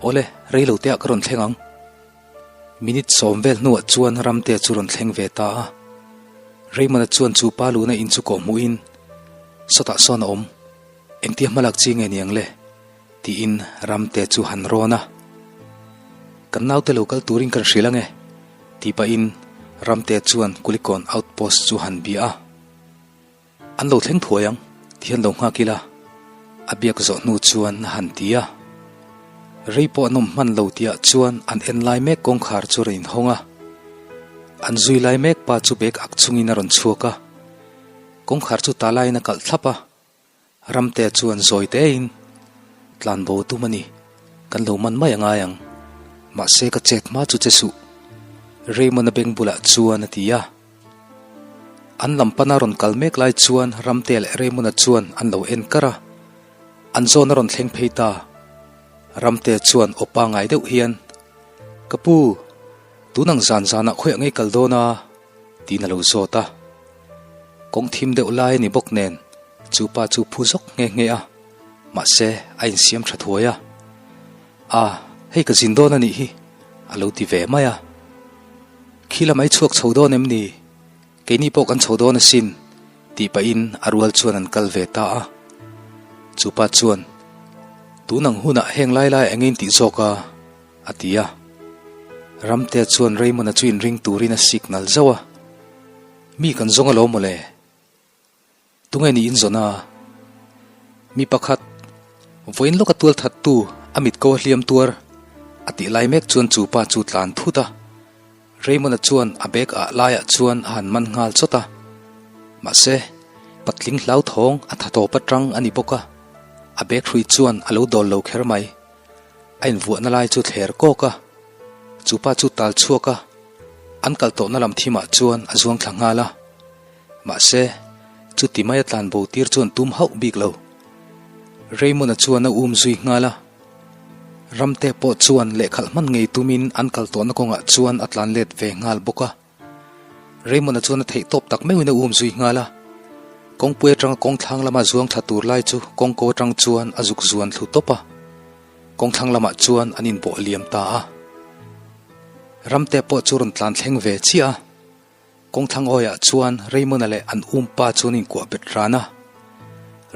Awle, rei lo teah ka rawn thleng ang. Minute sawm vel hnuah chuan Ramtea chu rawn thleng ve ta a. Raymond-a chuan chu pa luhna in chu kawh hmuhin sawtah sawn a awm. Engtia hmalak chi nge niang le? tiin Ramte chu han rawn a. Kan naute lo kal turin kan hrilh ange, tih pahin Ramte chuan Kulikawn outpost chu han bia a. An lo thleng thuai ang, tihian lo nghak ila, a biak zawh hnu chuan a han ti a. Rei pawh an awm hman lo tihah chuan an en lai mek kawngkhar chu rawn inhawng a. An zui lai mek pa chu bag ak chungin a rawn chhuak a. Kawngkhar chu ta laiin a kalh thlap a. Ramte chuan zawi tein, Tlanbo tum a ni, kan lo man mai a ngai ang. Mahse ka chet hma chu che suh. Raymond-a beng bulah chuan a ti a. An lam pana rawn kal mek lai chuan Ramte leh Raymond-a chuan an lo en kar a. An zawn a rawn thleng phei ta. Ramte chuan aw pangai deuh hian, Ka pu, tun ang zan zanah khawiah ngei kal dawn a? Tiin a lo zawt a. Kawng thim deuh lai a ni bawk nen chu pa chu phu zawk nghe nghe a, mahse a insiam tha thuai a. A, hei ka zin dawn a nih hi, a lo ti ve mai a. Khi lamah i chhuak chho dawn em ni? Keini pawh kan chho dawn asin, tih pahin a rual chuan an kal ve ta a. Chu pa chuan, Tun ang hunah heng lai lai eng in tih zawk a? A ti a. Ramtea chuan Raymond-a chu inring turin a signal zauh a. Mi kan zawng alawm mawle. Tunge ni in zawn a? Mi pakhat, vawiin lawka tual thattu a mit ko a hliam tuar, a tih lai mek chuan chu pa chu tlan thut a. Raymond-a chuan a bag ah laiah chuan a han man nghal chawt a. Mahse, patling hlauthawng a tha tawp atang a ni bawk a, a bag hrui chuan a lo dawl lo kher mai. A invuahna lai chu thler kawk a, chu pa chu tal chhuak a, an kal tawhna lam thimah chuan a zuang thla nghal a. Mahse, chuti maia tlan bo tir chuan tum hauh bik lo. Raymond-a chuan a um zui nghal a. Ramte pawh chuan lehkhalh hman ngei tumin an kal tawhna kawngah chuan a tlan let ve nghal bawk a. Raymond-a chuan a theih tawp tak meuhin a um zui nghal a. Kawngpui atanga kawngthlang lama zuang thla tur lai chu kawngko atang chuan a zuk zuan thlu tawp a. Kawngthlang lamah chuan an inbawh liam ta a. Ramte pawh chu rawn tlan thleng ve chiah a. Kawngthlang awiah chuan Raymond-a leh an um pa chu an inkuah bet ran a.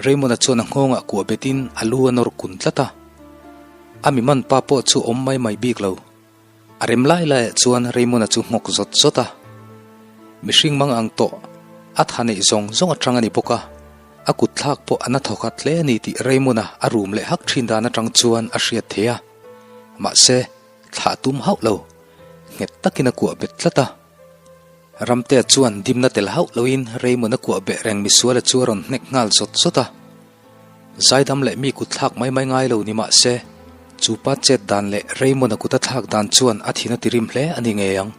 Raymond-a chuan a nghawngah kuah betin a lu a nawr kun tlat a. A mi man pa pawh chu awm mai mai bik lo. A rem lai laiah chuan Raymond-a chu nghawk zawt zawt a. Mihring mang ang tawh a tha neih zawng zawng atang a ni bawk a, a kut thlak pawh a na thawkhat hle a ni tih Raymond-a a rum leh hak thin dan atang chuan a hriat thei a. Mahse, thlah tum hauh lo, nghet takin a kuah bet tlat a. Ramtea chuan dimna tel hauh loin Raymond a kuah beh reng misuala chu a rawn hnek nghal zawt zawt a. Zaidam leh mi kut thlak mai mai ngai lo ni mah se, chu pa chet dan leh Raymond a kut a thlak dan chuan a thin a ti rim hle a ni ngei ang.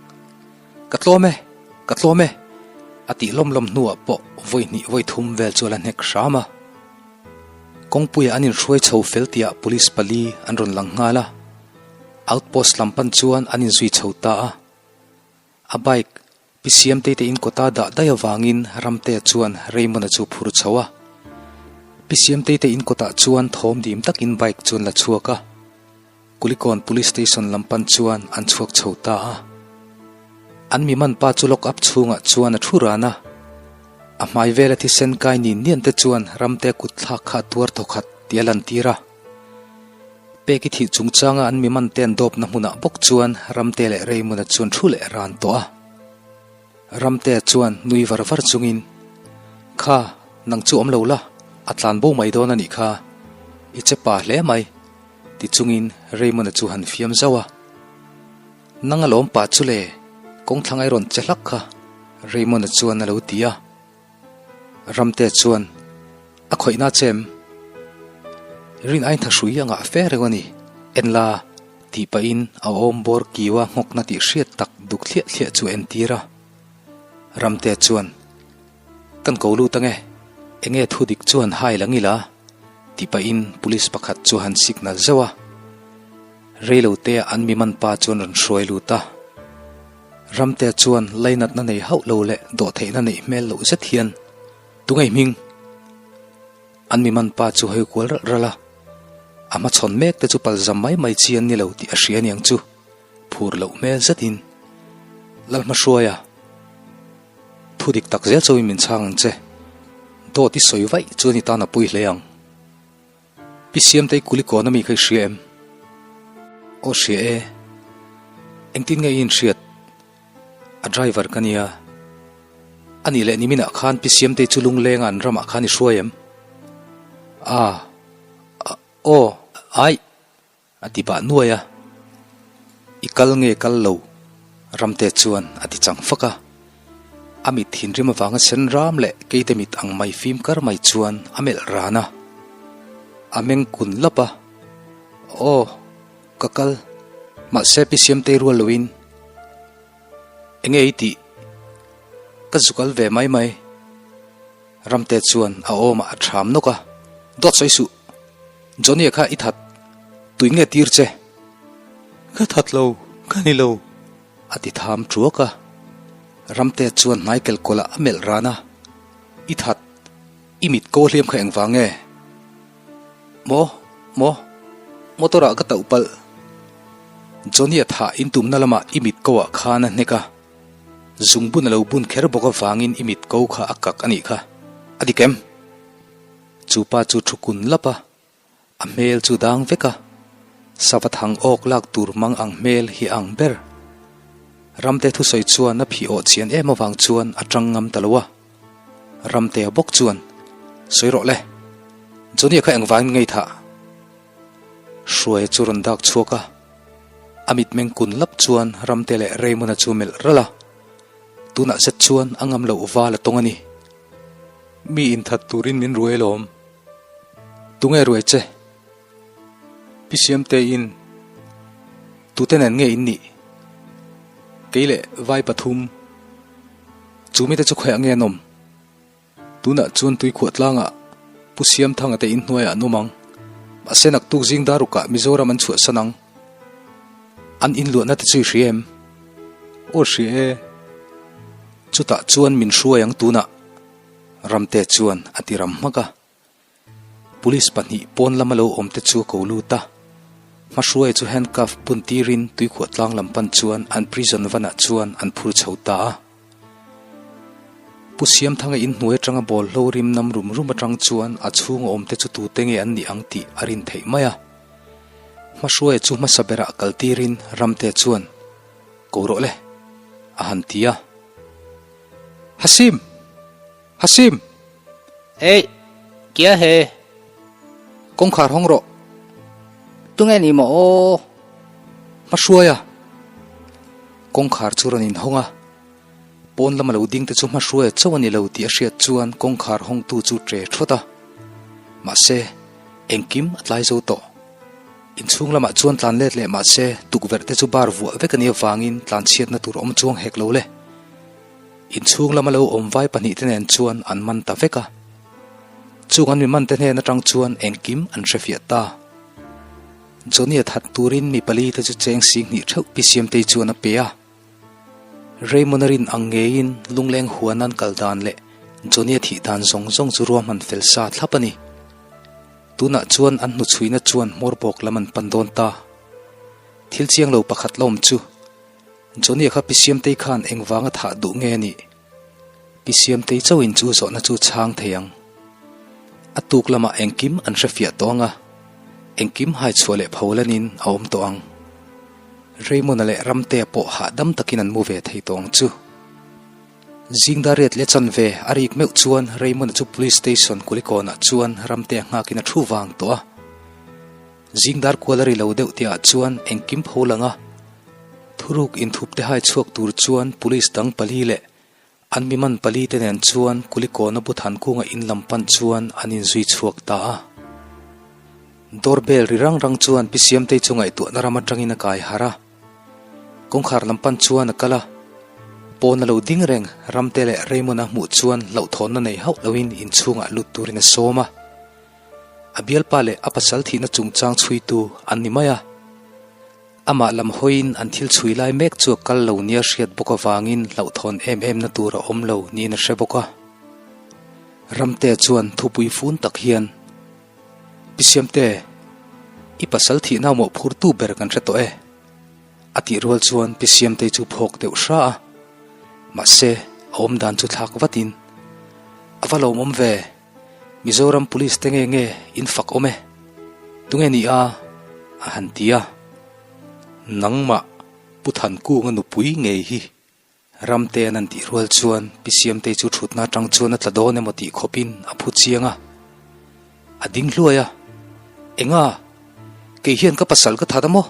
Ka tlawm e! Ka tlawm e! A tih lawm lawm hnuah pawh vawi hnih vawi thum vel chu a la hnek hram a. Kawngpuiah an inhruai chho fel tihah police pali an rawn lang nghal a. Outpost lam pan chuan an inzui chho ta a. A bike Pi Siamtei te in kawta dah daih avangin Ramtea chuan Raymond-a chu phur chho a. Pi Siamtei te in kawtah chuan thawm dim takin bike chu an la chhuak a. Kulikawn Police Station lam pan chuan an chhuak chho ta a. An mi man pa chu lock up chhungah chuan a thu ran a. A hmai vela thisen kai nin nian te chuan Ramtea kut thlak kha a tuar thawkhat tih a lantir a. Pek i thih chungchanga an mi man te an dawpna hmunah bawk chuan Ramte leh Raymond-a chuan thu leh ran tawh a. Ramtea chuan nui var var chungin, Kha, nang chu awm lo la, a tlan bo mai dawn a nih kha, i che pa hle mai, ti chungin Raymond-a chu han fiam zauh a. Nang a lawm pah chu le, kawngthlang ai rawn che hlak kha, Raymond-a chuan a lo ti a. Ramte chuan a khawihna che em? Rin ain tha hrui a ngah fe reuh a ni, en la, tih pahin a awm bawr kiua nghawkna tih hriat tak duk thliah thliah chu a entir a. Ramte chuan, Kan ko lut ange, enge thu dik chuan hai lang ila, tih pahin police pakhat chu han signal zeuh a. Reilotea an mi man pa chuan rawn hruai lut a. Ramtea chuan lainatna nei hauh lo leh dawhtheihna neih hmel loh zet hian, Tunge hming? An mi man pa chu hawi kual ralh ralh a, a hmachhawn mek te chu palzam mai mai chi an ni lo tih a hria aniang chu, phur loh hmel zetin, Lalhmahruaia, thu dik tak zel chauhin min chhang ang che, dawt i sawi vaih chuan i tan a pui hle ang. Pi Siamtei Kulikawn ami kha i hria em? Aw hria e. Engtin nge i inhriat? A driver ka nia. A nih leh niminah khan Pi Siamtei chu lunglenga an ramah khan i hruai em? A, aw, aih. A ti bah nuai a, I kal nge kal lo? Ramte chuan a ti chang fak a. A mit thinrim avanga sen ram leh keite mit ang mai fim kar mai chuan a melh ran a. A meng kun lap a, Aw, ka kal. Mahse pi Siamtei rual loin, Enge i tih? Ka zu kal ve mai mai. Ramte chuan a awmah a ṭham nawk a, Dawt sawi suh! Johnny-a kha i that, tui nge tir che? Ka that lo, ka ni lo, a ti tham ṭuak a. Ramte chuan hnai kelkawlah a melh ran a, I that, i mit ko hliam kha engvang nge? Maw, maw, motor ah ka tauh palh. Johnny-a thah intumna lamah i mit ko ah khan a hnek a. Zungbun a lo bun kher bawk avangin i mit ko kha a kak a nih kha. A dik em? Chu pa chu thu kun lap a, a hmel chu dang vek a, sava thang awk lak tur mang ang hmel hi a ang ber. Ramte thusawi chuan a phih awh chian em avang chuan a tang ngam ta lo a. Ramtea bawk chuan, Sawi rawh le, Johnny-a kha engvangin ngei thah? Hruaia chu rawn dak chhuak a, a mitmeng kun lap chuan Ramte leh Raymond-a chu melh ralh a, tunah zet chuan a ngam loh val a tawng a ni. Mi inthat turin min ruai alawm. Tunge ruai che? Pi Siamte in tute nen nge in nih? Kei leh vai pathum. Chu mite chu khawiah nge an awm? Tunah chuan tuikhuah tlangah Pu Siamthanga te inhnuaiah an awm ang. Mahse naktuk zing darukah Mizoram an chhuahsan ang. An inluahna te chu i hria em? Aw hria e. Chutah chuan min hruai ang tunah. Ramte chuan a ti ram hmak a. Police pahnih pawn lama lo awm te chu a ko lut a. Hmahruaia chu handcuff bun tirin tuikhuah tlang lam pan chuan an prison van ah chuan an phur chho ta a. Pu Siamthanga in hnuai atanga bawlhlo rim nam rum rum atang chuan a chhunga awm te chu tute nge an nih ang tih a rin theih mai a. Hmahruaia chu hmasa berah kal tirin Ramte chuan, Ko rawh le, a han ti a. Hasim! Hasim! Hey! Kia he? Kawngkhar hawng rawh. Tunge ni maw aw? Hmahruaia! Kawngkhar chu rawn inhawng a. Pawn lama lo ding te chu hmahruaia chauh a ni lo tih a hriat chuan kawngkhar hawngtu chu ṭe ṭhawt a. Mahse, engkim a tlai zo tawh. Inchhung lamah chuan tlan let leh mahse, tukverh te chu bar vuah vek a nih avangin tlanchhiatna tur awm chuang hek lo le. Inchhung lama lo awm vai pahnihte nen chuan an man ta vek a. Chung an mi mante hnen atang chuan engkim an hrefiah ta. Johnny-a that turin mi pali te chu cheng sing hnih theuh Pi Siamtei chuan a pe a. Raymond-a rin ang ngeiin lungleng huan an kal dan leh Johnny-a thih dan zawng zawng chu ruahman fel sa thlap a ni. Tunah chuan an hnuchhuina chuan hmawr bawk lam an pan dawn ta. Thil chiang lo pakhat la awm chu Johnny-a kha Pi Siamtei khan engvanga thah duh nge a nih? Pi Siamtei chauhin chu zawhna chu chhang thei ang. A tuk lamah engkim an hrefiah tawh ang a, engkim haichhuah leh pholanin a awm tawh ang. Raymond-a leh Ramtea pawh hahdam takin an mu ve thei tawh ang chu. Zingdariat leh chanve a rik meuh chuan Raymond-a chu Police Station Kulikawnah chuan Ramtea nghakin a thu vang tawh a. Zing dar kual a ri lo deuh tihah chuan engkim pho lang a, thuruk inthup te hai chhuak tur chuan police dang pali leh an mi man pali te nen chuan Kulikawna bu than kunga in lam pan chuan an inzui chhuak ta a. Door bell ri rang rang chuan Pi Siamtei chu ngaihtuahna ram atangin a kai harh a, kawngkhar lam pan chuan a kal a, pawn a lo ding reng Ramte leh Raymond a hmuh chuan hlauhthawnna nei hauh loin inchhungah lut turin a sawm a. A bialpa leh a pasal thihna chungchang chhuitu an ni mai a. Amah lam hawiin an thil chhui lai mek chu a kal lo nia hriat bawk avangin hlauhthawn em emna tur a awm lo niin a hre bawk a. Ramte chuan thupui fun tak hian, Pi Siamte, i pasal thihna mawhphurtu ber kan hre tawh e. A tih rual chuan Pi Siamtei chu phawk deuh hra a, mahse a awmdan chu thlak vatin, A va lawmawm ve. Mizoram Police te nge nge in fak awm e? Tunge ni a? a han ti a. Nangmah Pu Thankunga nupui ngei hi Ramtean an tih rual chuan Pi Siamtei chu thutna atang chuan a tla dawn emaw tih khawpin a phu chiang a. A ding hluai a, Enga? Kei hian ka pasal ka that a maw?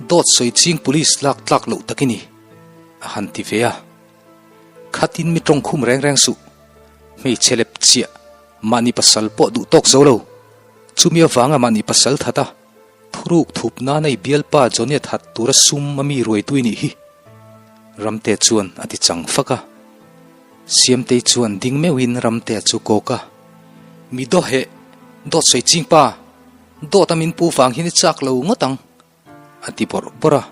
Dawt sawi ching Police lak tlak loh tak i ni, a han ti ve a. Khatin mi tawngkhum reng reng suh. Hmeichhe lep chiah mahni pasal pawh duh tawk zo lo. Chumi avanga mahni pasal that a, thuruk thup nana i bialpa Johnny-a that tura sum a mi ruaitu i nih hi. Ramte chuan a ti chang fak a. Siamtei chuan ding meuhin Ramtea chu kawk a. Mi dawheh, dawt sawi ching pa, dawt a min pu vang hian i chak lo ngawt ang. A ti bawrh bawrh a.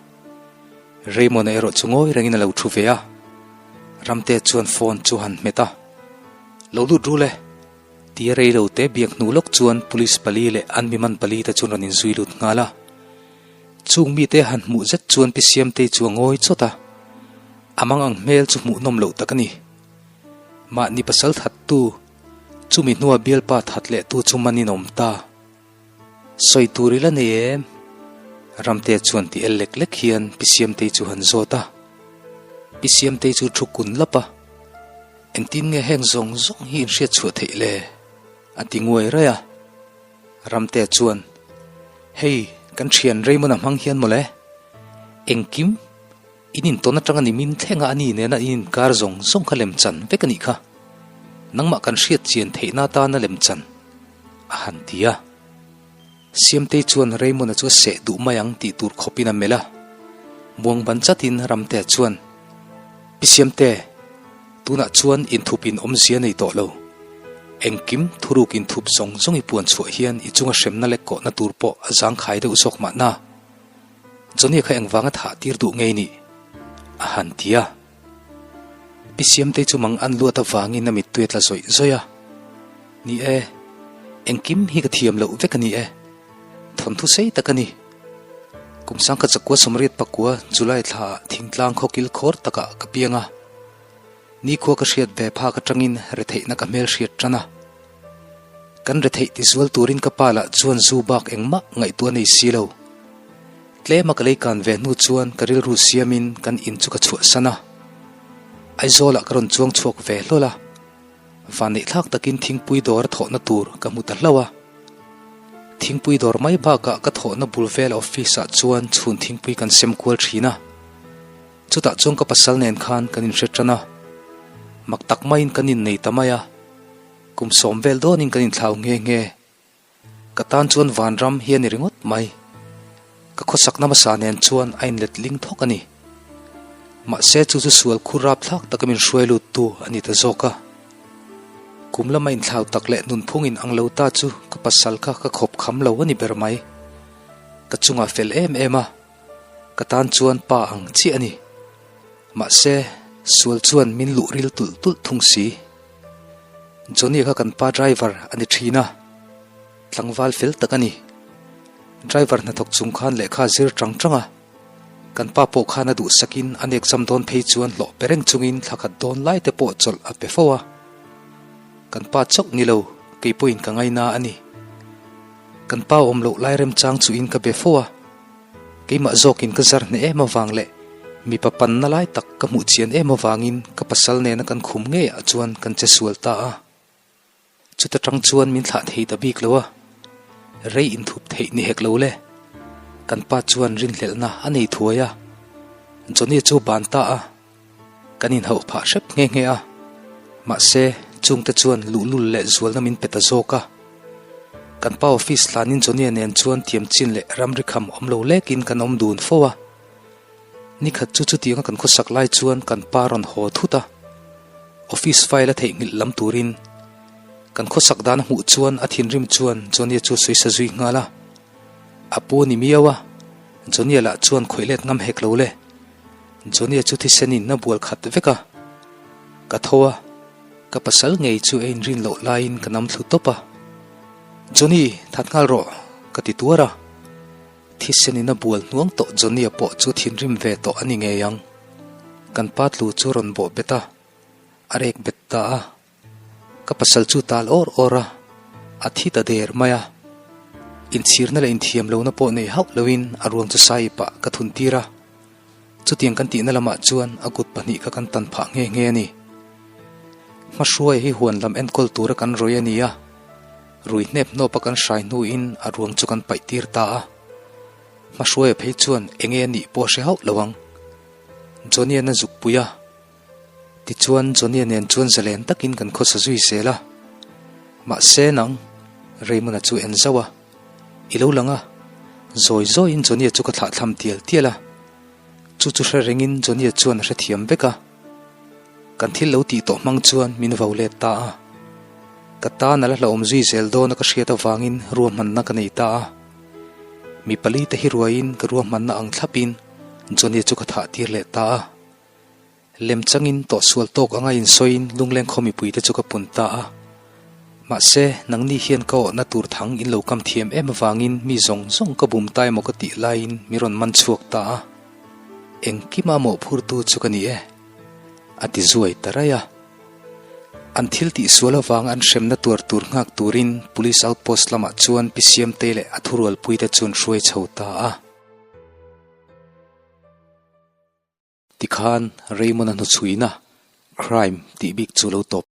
Raymond-a erawh chu ngawi rengin a lo thu ve a. Ramte chuan phone chu han hmet a. Lo lut rul e. Tia rei lo te biak hnu lawk chuan police pali leh an mi man pali te chuan rawn inzui lut nghal a. Chung mite han hmuh zet chuan Pi Siamtei chu a ngawi chawt a. A mang ang hmel chu hmuhnawm loh tak a ni. Mahni pasal thattu, chumi hnua bialpa that lehtu chu manin a awm ta. Sawi tur i la nei em? Ramtea chuan ti el lek lek hian Pi Siamtei chu han zawt a. Pi Siamtei chu thu kun lap a, Engtin nge heng zawng zawng hi in hriat chhuah theih le? a ti nguai raih a. Ramtea chuan, Hei, kan thian Raymond-a hmang hian mawle. Engkim, in intawn atanga ni min thlenga a ni nena in inkar zawng zawng kha lemchan vek a nih kha. Nangmah kan hriat chian theihna atana lemchan. A han ti a. Siamtei chuan Raymond-a chu a seh duh mai ang tih tur khawpin a melh a. Muang ban chatin Ramtea chuan, Pi Siamte, tunah chuan inthup in awmzia nei tawh lo. Engkim thuruk inthup zawng zawng i puan chhuah hian i chunga hremna lek kawhna tur pawh a zangkhai deuh zawk mahna. Johnny kha engvanga thah tir duh ngei nih? A han ti a. Pi Siamtei chu mang an luat avangin a mittui a tla zawih zawih a. Ni e, engkim hi ka thiam loh vek a ni e. Thawnthu sei tak a ni. Kum sangkhat zakua sawmriat pakua July thlaah thingtlang khawkil khawr takah ka piang a. Nikhua ka hriat ve phak atangin retheihna ka hmelhriat tan a. Kan retheih tizual turin ka pa lah chuan zu bak engmah ngaihtuah nei si lo. Tlema ka lei kan ve hnu chuan ka rilru siamin kan in chu ka chhuahsan a. Aizawlah ka rawn chuang chhuak ve hlawl a. Vanneihthlak takin thingpui dawr a thawhna tur ka hmu ta hlauh a. Thingpui dawr mai bakah ka thawhna bul vel office ah chuan chhun thingpui kan sem kual thin a. Chutah chuan ka pasal nen khan kan inhre tan a, mak tak maiin kan innei ta mai a, kum sawm vel dawnin kan inthlau nghe nghe. Ka tan chuan vanram hi a ni ringawt mai. Ka khawsakna hmasa nen chuan a inlet ling thawk a ni. Mahse chu chu sual khur rapthlak taka min hruai luttu a ni ta zawk a. Kum lama inthlau tak leh nunphung in ang lo ta chu ka pasal kha ka khawp kham lo a ni ber mai. Ka chungah fel em em a. Ka tan chuan pa ang chiah a ni. Mahse, sual chuan min luh ril tulh tulh thung si. Johnny kha kan pa driver a ni thin a, tlangval fel tak a ni. Driver hnathawk chung khan lehkha a zir tang tang a, kan pa pawh khan a duhsakin a nek zam dawn phei chuan hlawh pe reng chungin thla khat dawn lai te pawh chawlh a pe fo a. Kan pa chauh ni lo, kei pawhin ka ngaina a ni. Kan pa awm loh lai remchang chuhin ka be fo a. Keimah zawkin ka zar hneh em avang leh mipa panna lai tak ka hmuh chian em avangin ka pasal nena kan khum ngeiah chuan kan che sual ta a. Chuta tang chuan min thlah thei ta bik lo a, rei inthup theih ni hek lo le. Kan pa chuan rinhlelhna a nei thuai a, Johnny chu ban ta a. Kan inhauh phah hrep nghe nghe a, mahse chungte chuan luhlul leh zualna min pe ta zawk a. Kan pa office tlanin Johnny-a nen chuan thiam chin leh ramri kham awm lo lekin kan awm dun fo a. Nikhat chu chutianga kan khawsak lai chuan kan pa rawn haw thut a, office file a theihnghilh lam turin. Kan khawsak dan a hmuh chuan a thinrim chuan Johnny-a chu sawi sa zui nghal a. A pu a ni miau a, Johnny-a lah chuan khawih let ngam hek lo le. Johnny-a chu thisen in a bual khat vek a, ka tho a, ka pasal ngei chu a inrin loh laiin ka nam thlu tawp a, Johnny, that nghal rawh, ka ti tuar a, thisen in a bual hnuang tawh Johnny-a pawh chu thinrim ve tawh a ni ngei ang, kan pa tlu chu rawn bawh bet a, a rek bet ta a. Ka pasal chu tal awr awr a, a thi ta der mai a. Inchhirna leh inthiam lohna pawh nei hauh loin a ruang chu saipah ka thun tir a. Chutiang kan tihna lamah chuan a kut pahnih kha kan tan phah nghe nghe a ni. Hmahruai hi huan lam enkawl tura kan rawi a ni a, rui hnep hnawpa kan hrai hnuin a ruang chu kan paih tir ta a. Hmahruaia phei chuan enge a nih pawh a hre hauh lo ang. Johnny-a'n a zuk pui a. Tichuan Johnny-a nen chuan zalen takin kan khawsa zui zel a. Mahse nang, Raymond-a chu en zauh a, I lo lang a. Zawi zawiin Johnny-a chu ka thlahthlam tial tial a. Chu chu hre rengin Johnny-a chuan a hrethiam vek a. Kan thil lo tih tawh hmang chuan min vo let ta a. Ka tan a la hlauhawm zui zel dawn a ka hriat avangin ruahmanna ka nei ta a. Mi pali te hi ruaiin ka ruahmanna ang thlapin Johnny-a chu ka thah tir leh ta a. Lem changin tawhsual tawk anga insawiin lungleng khaw mipuite chu ka pun ta a. Mahse, nangni hian ka awhna tur thang in lo kam thiam em avangin mi zawng zawng ka bum ta emaw ka tih laiin mi rawn man chhuak ta a. Engkima mawhphurtu chu ka ni e, a ti zuai ta raih a. An thil tihsual avanga an hremna tuar tur nghak turin Police Outpost lamah chuan Pi Siamtei leh a thurualpuite chu an hruai chho ta a. Tikhan Raymond-a hnuchhuina, crime, tih bik chu lo tawp.